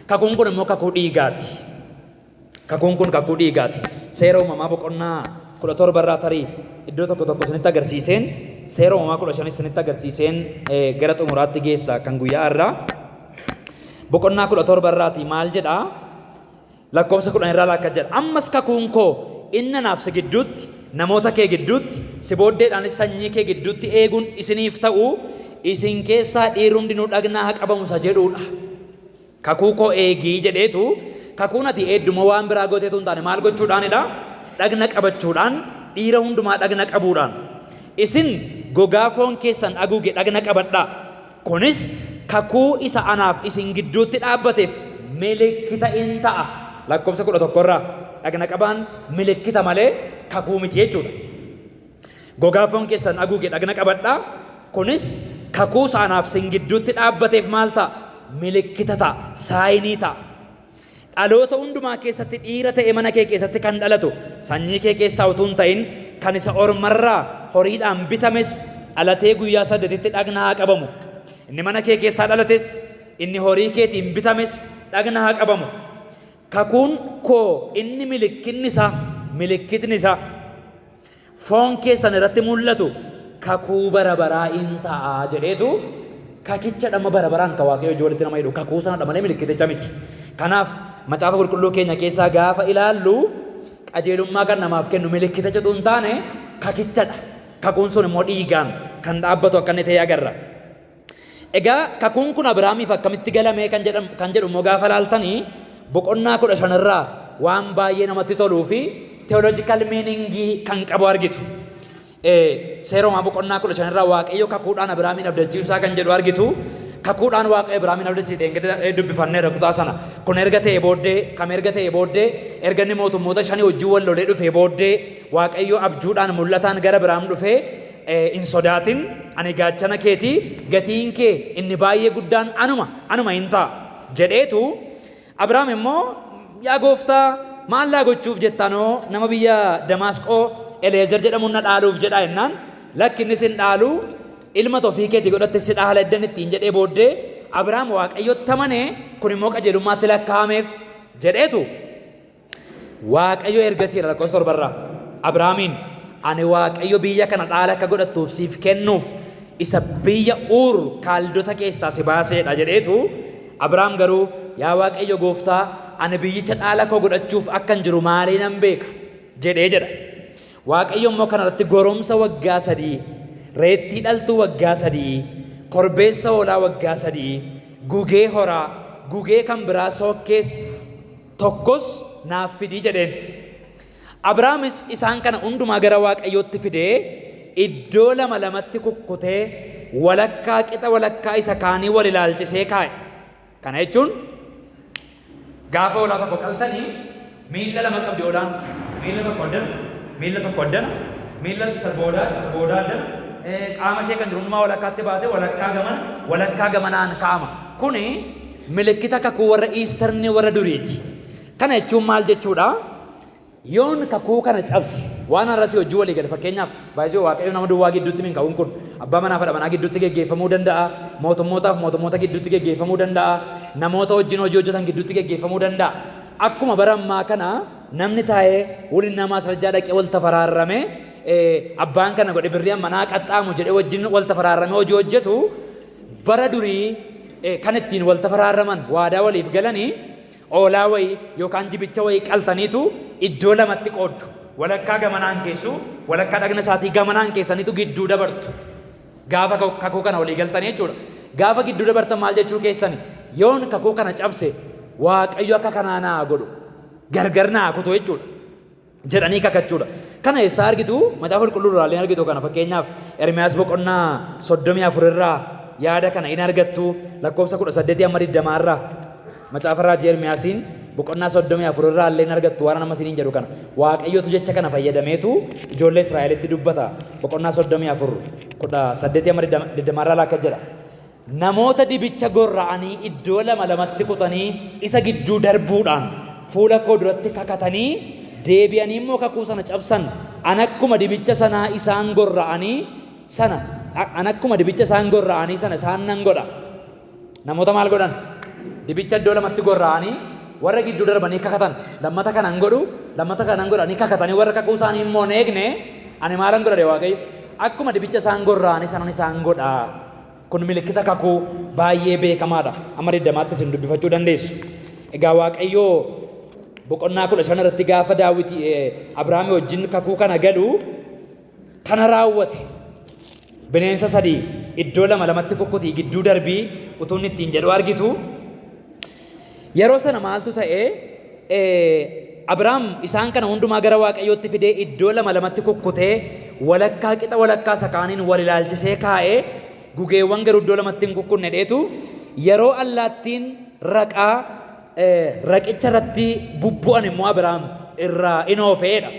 Kakuun kun immoo kakuu dhiigaati. Kakuun kun kakuu dhiigaati. Seera Uumamaa boqonnaa 17rraa tarii iddoo tokko tokko isinitti agarsiiseen, Seera Uumamaa 15 isinitti agarsiiseen gara xumuraatti geessa kan guyyaa irraa. Boqonnaa 17rraati maal jedhaa? Lakkoofsa 10 irraa akkas jedha. "Ammas kakuun koo inni anaaf si gidduutti, namoota kee gidduutti, si booddeedhaanis sanyii kee gidduutti eeguun isiniif ta'u, isin keessaa dhiirri hundinuu dhagnaa haa qabamu" isa jedhuudha. Kakuu koo eegii jedheetu, kakuun ati eedduma waan biraa gooteetu hin taane, maal gochuudhaanidha? Dhagna qabachuudhaan, dhiira hundumaa dhagna qabuudhaan. "Isin gogaa foon keessan haguuge dhagna qabadhaa. Kunis kakuu isa anaaf isin gidduutti dhaabbateef milikkita in ta'a." Lakkoofsa 11rraa dhagna qabaan milikkita malee kakuu miti jechuudha. "Gogaa foon keessan haguuge dhagna qabadhaa. Kunis kakuu isa anaaf isin gidduutti dhaabbateef maal ta'a? Milikkita ta'a. Signii ta'a. Dhaloota hundumaa keessatti dhiira ta'e mana kee keessatti kan dhalatu, sanyii kee keessaa utuu hin ta'in kan isa ormarraa horiidhaan bitames, dhalatee guyyaa saddeetitti dhagna haa qabamu. Inni mana kee keessaa dhalates, inni horii keetiin bitames dhagna haa qabamu. Kakuun koo inni milikkitni isaa foon keessan irratti mul'atu kakuu bara baraa in ta'a" jedheetu, kakicha dhamma bara baraan kan Waaqayyo ijoolletti nama hidhu kakuu sanadha malee milikkiticha miti. Kanaaf Macaafa Qulqulluu keenya keessaa gaafa ilaallu, qajeelummaa kan namaaf kennu milikkiticha utuu hin taane kakichadha. Kakuun sun immoo dhiigaan kan dhaabbatu akka inni ta'e agarra. Egaa kakuun kun Abiraamiif akkamitti galame kan jedhu immoo gaafa laaltanii, boqonnaa 15rraa waan baay'ee namatti toluu fi theological meaningii kan qabu argitu. Seera Uumamaa boqonnaa 15rraa Waaqayyo kakuudhaan Abiraamiin abdachiisuusaa kan jedhu argitu. Kakuudhaan Waaqayyo Abiraamiin abdachiise, dheengadda dubbifanneera kutaa sana. Kun erga ta'e booddee, kam erga ta'e booddee, erga inni mootummoota shanii wajjin wal lolee dhufee booddee, Waaqayyo abjuudhaan mul'ataan gara Abiraam dhufee, "Hin sodaatin, ani gaachana keetii, gatiin kee inni baay'ee guddaan anuma hin ta'a" jedheetu, Abiraam immoo, "Yaa gooftaa, maal laa gochuuf jettanoo? Nama biyya Damaasqoo Eleezer jedhamuun na dhaaluuf jedha" jennaan, "Lakki, innis hin dhaalu, ilma ofii keetii godhatte si dhaala" eddan ittiin jedhee booddee, Abiraam Waaqayyotti amanee, kun immoo qajeelummaatti lakkaa'ameef jedheetu, Waaqayyo ergasiidha lakkoofsa 7rraa Abiraamiin, "Ani Waaqayyo biyya kana dhaala akka godhattuuf siif kennuuf isa biyya Uur Kaaldota keessaa si baaseedha" jedheetu, Abiraam garuu, "Yaa Waaqayyo gooftaa, ani biyyicha dhaala koo godhachuuf akkan jiru maaliinan beeka?" jedhee jedha. Waaqayyo immoo kanarratti goromsa waggaa 3, reettii dhaltuu waggaa 3, korbeessa hoolaa waggaa 3, gugee horaa, gugee kan biraa sookkees tokkos naaf fidii jedheen. Abraamis isaan kana hundumaa gara Waaqayyootti fidee, iddoo lama lamatti kukkutee, walakkaa qixa walakkaa isa kaanii wal ilaalchisee kaa'e. Kana jechuun gaafa hoolaa tokko qaltanii miilla lama qabdi hoolaan. Miilla tokko addana, miilla tokko addana, miilla isa boodaa addana, Qaama ishee kan jiru hundumaa walakkaatti baasee walakkaa gamana walakkaa gamanaan kaa'ama. Kuni milikkita kakuu warra Easternii warra duriiti. Kana jechuun maal jechuudha? Yoon kakuu kana cabse, waan har'a si wajjin walii gale, fakkeenyaaf, baay'isee Waaqayyo nama duwwaa gidduutti min ka'uun kun abbaa manaa fi haadha manaa gidduutti geggeeffamuu danda'a, mootummootaaf mootummoota gidduutti geggeeffamuu danda'a, namoota wajjin hojii hojjetan gidduutti geggeeffamuu danda'a. Akkuma bara ammaa kana namni taa'ee waliin maasrajjaa dhaqee wal tafaraarrame, abbaan kana godhe birrii amma naa qaxxaamu jedhee wajjin wal tafaraarrame hojii hojjetu, bara durii kan ittiin wal tafaraarraman waadaa waliif galanii oolaa wayii yookaan jibicha wayii qaltaniitu iddoo lamatti qooddu. Walakkaa gamanaan keessu, walakkaa dhagna isaatii gamanaan keessaniitu gidduu dabartu. Gaafa kakuu kana walii galtanii jechuudha. Gaafa gidduu dabartan maal jechuu keessani? Yoon kakuu kana cabse, Waaqayyo akka kanaa naa godhu. Gargar naa kutu jechuudha. Jedhanii kakachuudha. Kana eessaa argitu? Macaafa Qulqulluu irraa argitu kana. Fakkeenyaaf, Ermiyaas boqonnaa 34 irraa yaada kana in argattu, lakkoofsa 18 hamma 20 irraa. Macaafa raajii Ermiyaasiin boqonnaa 34 irraa illee in argattu waan nama isiniin jedhu kana. Waaqayyotu jecha kana fayyadameetu ijoollee Israa'elitti dubbata. Boqonnaa 34 18 hamma 20 irraa akka jedha. Namoota dibicha gorra'anii iddoo lama lamatti kutanii isa gidduu darbuudhaan fuula koo duratti kakatanii deebi'anii immoo kakuu sana cabsan, an akkuma dibicha sanaa isaan gorra'anii sana an akkuma dibicha isaan gorra'anii sana isaan nan godha. Namoota maal godhan? Dibicha iddoo lamatti gorra'anii warra gidduu darbanii kakatan, lammata kanan godhu, lammata kanan godhanii kakatanii warra kakuu isaanii immoo hin eegne, ani maalan godha Waaqayyo? Akkuma dibicha isaan gorra'anii sanan isaan godha. Kun milikkita kakuu baay'ee beekamaadha. Amma 20tti isin dubbifachuu dandeessu. Egaa Waaqayyoo boqonnaa 15 irratti gaafa Daawiti Abrahaamii wajjin kakuu kana galu kana raawwate. Bineensa sadii iddoo lama lamatti kukkutii gidduu darbii utuu inni ittiin jedhu argitu. Yeroo sana maaltu ta'e? Abrahaam isaan kana hundumaa gara Waaqayyootti fidee iddoo lama lamatti kukkutee walakkaa qixa walakkaa isa kaaniin wal ilaalchisee kaa'ee, gugeewwan garuu iddoo lamatti hin kukkunne dheetu, yeroo allaattiin raqaa raqicha irratti bubbu'an immoo Abrahaam irraa in oofeedha.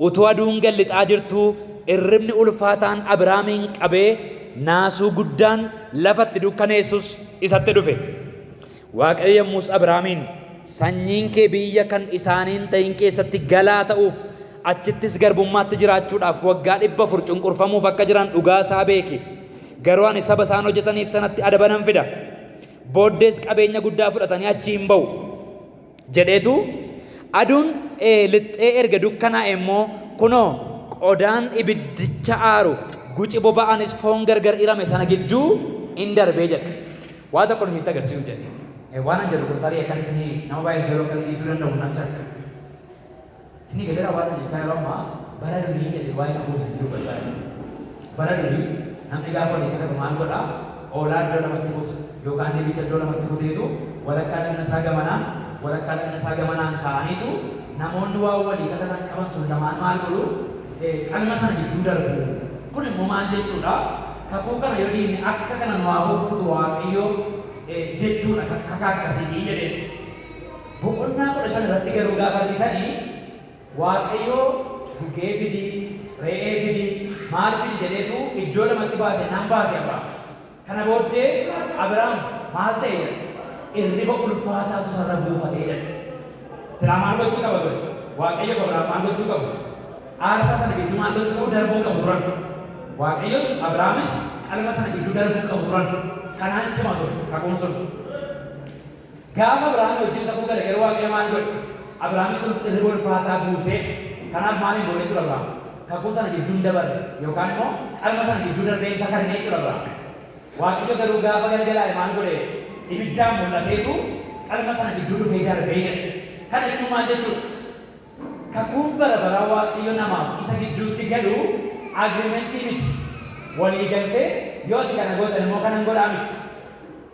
Utuu aduun gad lixaa jirtuu irribni ulfaataan Abraamiin qabee, naasuu guddaan lafa itti dukkaneessus isatti dhufe. Waaqayyo yommus Abraamiin, Sanyiin kee biyya kan isaanii hin ta'in keessatti galaa ta'uuf, achittis garbummaatti jiraachuudhaaf waggaa 400 cunqurfamuuf akka jiran dhugaa isaa beeki. Garuu ani saba isaan hojjetaniif sanatti adaba nan fida. Booddees qabeenya guddaa fudhatanii achii hin ba'u. Jedheetu, aduun lixxee erga dukkanaa'e immoo, kunoo, qodaan ibiddicha aaru, guci boba'anis foon gargar irame sana gidduu in darbee jedha. Waa tokkon isinitti agarsiisuuf jedhe. Waan an jedhu kun tarii akkan isinii nama baay'eef galuu akka inni dhiisuu danda'u nan shakka. Isinii galeera waan an jechaa yeroo ammaa? Bara durii jedhe, waa'ee kakuu isinitti dubbachaa jira. Bara durii namni gaafa walii kakatu maal godha? Oolaa iddoo lamatti kuta yookaan dibicha iddoo lamatti kuteetu walakkaa dhagna isaa gamanaan walakkaa dhagna isaa gamanaan kaa'aniitu, namoonni waan walii kakatan qaban sun lamaan maal godhu? Qalma sana gidduu darbu. Kun immoo maal jechuudha? Kakuu kana yoo diigne akka kana nu haa kukkutu Waaqayyo jechuudha, kakaa akkasiitii jedheen. Boqonnaa 15 irratti garuu gaafa argitani, Waaqayyo gugee fidi, re'ee fidi, maal fidi jedheetu iddoo lamatti baase nan baase Abrahaam. Kana booddee Abrahaam maal ta'e jedha? Irriba ulfaataatu isarra buufatee jedha. Silaa maal gochuu qaba ture? Waaqayyoof Abrahaam maal gochuu qabu? Aarsaa sana gidduu maal gochuu qabu? Darbuu qabu turan. Waaqayyos Abrahaamis qalma sana gidduu darbuu qabu turan. Kanaan cima ture kakuun sun. Gaafa Abrahaamii wajjin kakuu gale garuu Waaqayyo maal godhe? Abrahaamitti irriba ulfaataa buusee, kanaaf maal hin goone jechuudha Abrahaam? Kakuu sana gidduu hin dabarre yookaan immoo qalma sana gidduu darbee hin kakanne jechuudha Abrahaam. Waaqayyo garuu gaafa galgalaa'e maal godhe? Ibiddaan mul'ateetu qalma sana gidduu dhufee darbee jedha. Kana jechuun maal jechuudha? Kakuun bara baraa Waaqayyo namaaf isa gidduutti galu agreementii miti. Walii galtee yoo ati kana goote ani immoo kanan godhaa miti.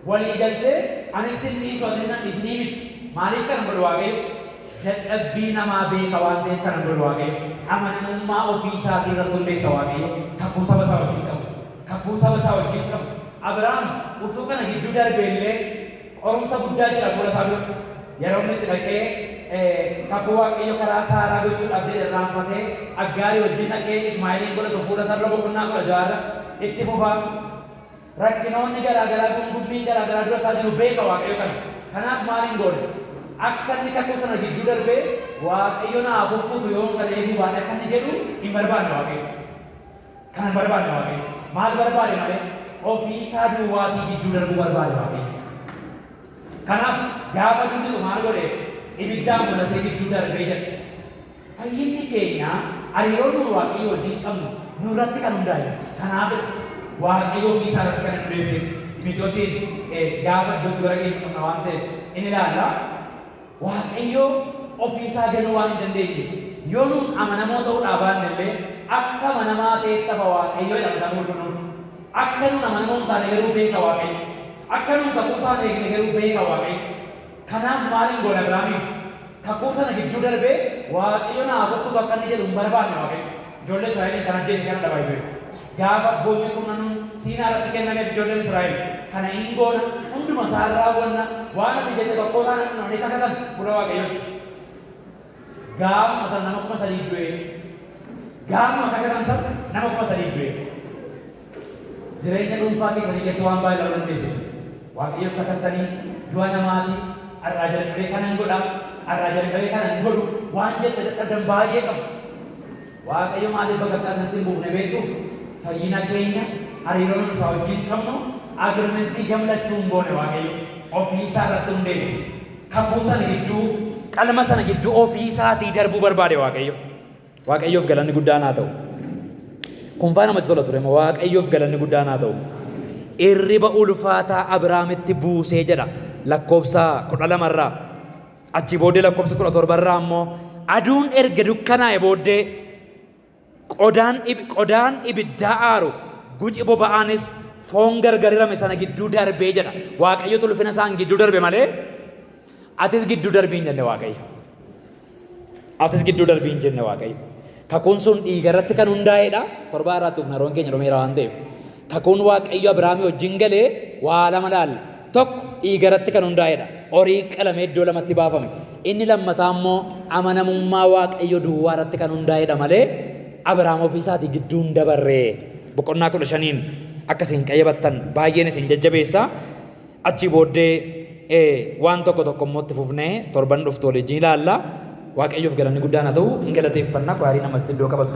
Walii galtee anis sin dhiisu atis nan dhiisinii miti. Maaliif kana godhu Waaqayyo? Dadhabbii namaa beeka waan ta'eef kana godhu Waaqayyo. Amanamummaa ofii isaatii irratti hundeessa Waaqayyo kakuu saba isaa wajjin qabu. Kakuu saba isaa wajjin qabu. Abrahaam utuu kana gidduu darbee illee qorumsa guddaa jira fuula isaa dura. Yeroo inni itti dhaqee kakuu Waaqayyo karaa Saaraa gochuudhaaf jedhe irraanfatee Aggaarii wajjin dhaqee Ismaa'eeliin godhatu fuula sarara boqonnaa 16rra itti fufa. Rakkinoonni garaa garaa gungummiin garaa garaa dura isaa jiru beeka Waaqayyo kana. Kanaaf maal hin goone? Akka inni kakuu sana gidduu darbee Waaqayyo naa kukkutu yoon kana eeguu baadhe akka inni jedhu hin barbaanne Waaqayyo. Kana hin barbaanne Waaqayyo. Maal barbaade malee? Ofii isaa duwwaatii gidduu darbuu barbaade Waaqayyo. Kanaaf gaafa duutu maal godhe? Ibiddaan godhatee gidduu darbee jedha. Fayyinni keenya hariiroon nuyi Waaqayyo wajjin qabnu nurratti kan hundaa'e miti. Kanaafidha Waaqayyo ofii isaa irratti kan hundeesseef. Ximotewosiin gaafa iddootti bara geenyu qabna waan ta'eef in ilaalla. Waaqayyo ofii isaa ganuu waan hin dandeenyeef yoo nuun amanamoo ta'uudhaa baanne illee akka amanamaa ta'etti hafa Waaqayyo jedha Macaafni Qulqulluun. Akka nuun amanamoo hin taane garuu beeka Waaqayyo. Akka nuun kakuu isaa hin eegne garuu beeka Waaqayyo. Kanaaf maal hin goone Abrahaamiin? Kakuu sana gidduu darbee Waaqayyo naa kukkutu akka inni jedhu hin barbaanne Waaqayyo. Ijoollee Israa'eliin kan ajjeese kana dhabaa jechuudha. Gaafa abboommi kurnanuun Siinaa irratti kennameef ijoolleen Israa'el kana hin goona, hunduma isaa hin raawwanna, waan ati jette tokkoo isaan hin dhumne kakatan fuula Waaqayyootti. Gaafuma sana nama 3,000 du'e. Gaafuma kakatan sana nama 3,000 du'e. Jireenya dhuunfaa keessanii keessatti waan baay'ee ilaaluu dandeessu. Waaqayyoof kakattanii du'a namaati har'aa jalqabee kanan godha, har'aa jalqabee kanan godhu waan jette dadhabdan baay'ee qabdu. Waaqayyo maaliif bakakkaa sanatti hin buufne beektu? Fayyina keenya, hariiroo nuti isaa wajjin qabnu agreementii gamlachuu hin goone Waaqayyo. Ofii isaa irratti hundeesse. Kakuu sana gidduu, qalma sana gidduu ofii isaatii darbuu barbaade Waaqayyo. Waaqayyoof galanni guddaan haa ta'u. Kun faa namatti tola ture moo Waaqayyoof galanni guddaan haa ta'u. Irriba ulfaataa Abiraamitti buusee jedha lakkoofsa 12 irraa. Achi booddee lakkoofsa 17 irraa immoo aduun erga dukkanaa'e booddee qodaan qodaan ibiddaa aaru guci boba'aanis foon gargar hirame sana gidduu darbee jedha. Waaqayyotu ulfina isaan gidduu darbe malee atis gidduu darbii hin jenne Waaqayyo. Atis gidduu darbii hin jenne Waaqayyo. Kakuun sun dhiiga irratti kan hundaa'edha. Torbaa irraatti ufna yeroon keenya dhumeera waan ta'eef. Kakuun Waaqayyo Abiraamii wajjin galee waa lama laalla. Tokko dhiiga irratti kan hundaa'edha. Horii qalamee iddoo lamatti baafame. Inni lammataa immoo amanamummaa Waaqayyo duwwaa irratti kan hundaa'edha malee Abiraam ofii isaatii gidduu hin dabarre. Boqonnaa 15n akka isin qayyabattan baay'een isin jajjabeessa. Achii booddee waan tokko tokko immoo itti fufnee torban dhuftu waliin ilaalla. Waaqayyoof galanni guddaan haa ta'u. Hin galateeffanna kwaarii namas iddoo qabatu.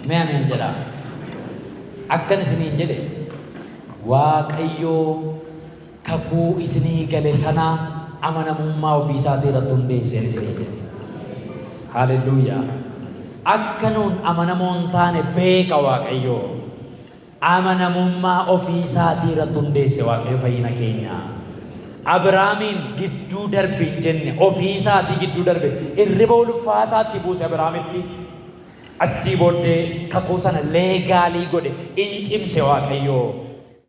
Mee ameen jedhaa. Akkan isiniin jedhe Waaqayyoo kakuu isinii gale sana amanamummaa ofii isaatii irratti hundeesseen isinii jedhe. Haalelluuyaa. Akka nuun amanamoo hin taane beeka Waaqayyoo. Amanamummaa ofii isaatii irratti hundeesse Waaqayyo fayyina keenya. Abiraamiin gidduu darbi hin jenne ofii isaatii gidduu darbe hirriba ulfaataatti buuse Abiraamitti. Achii booddee kakuu sana leegaalii godhe in cimse Waaqayyo.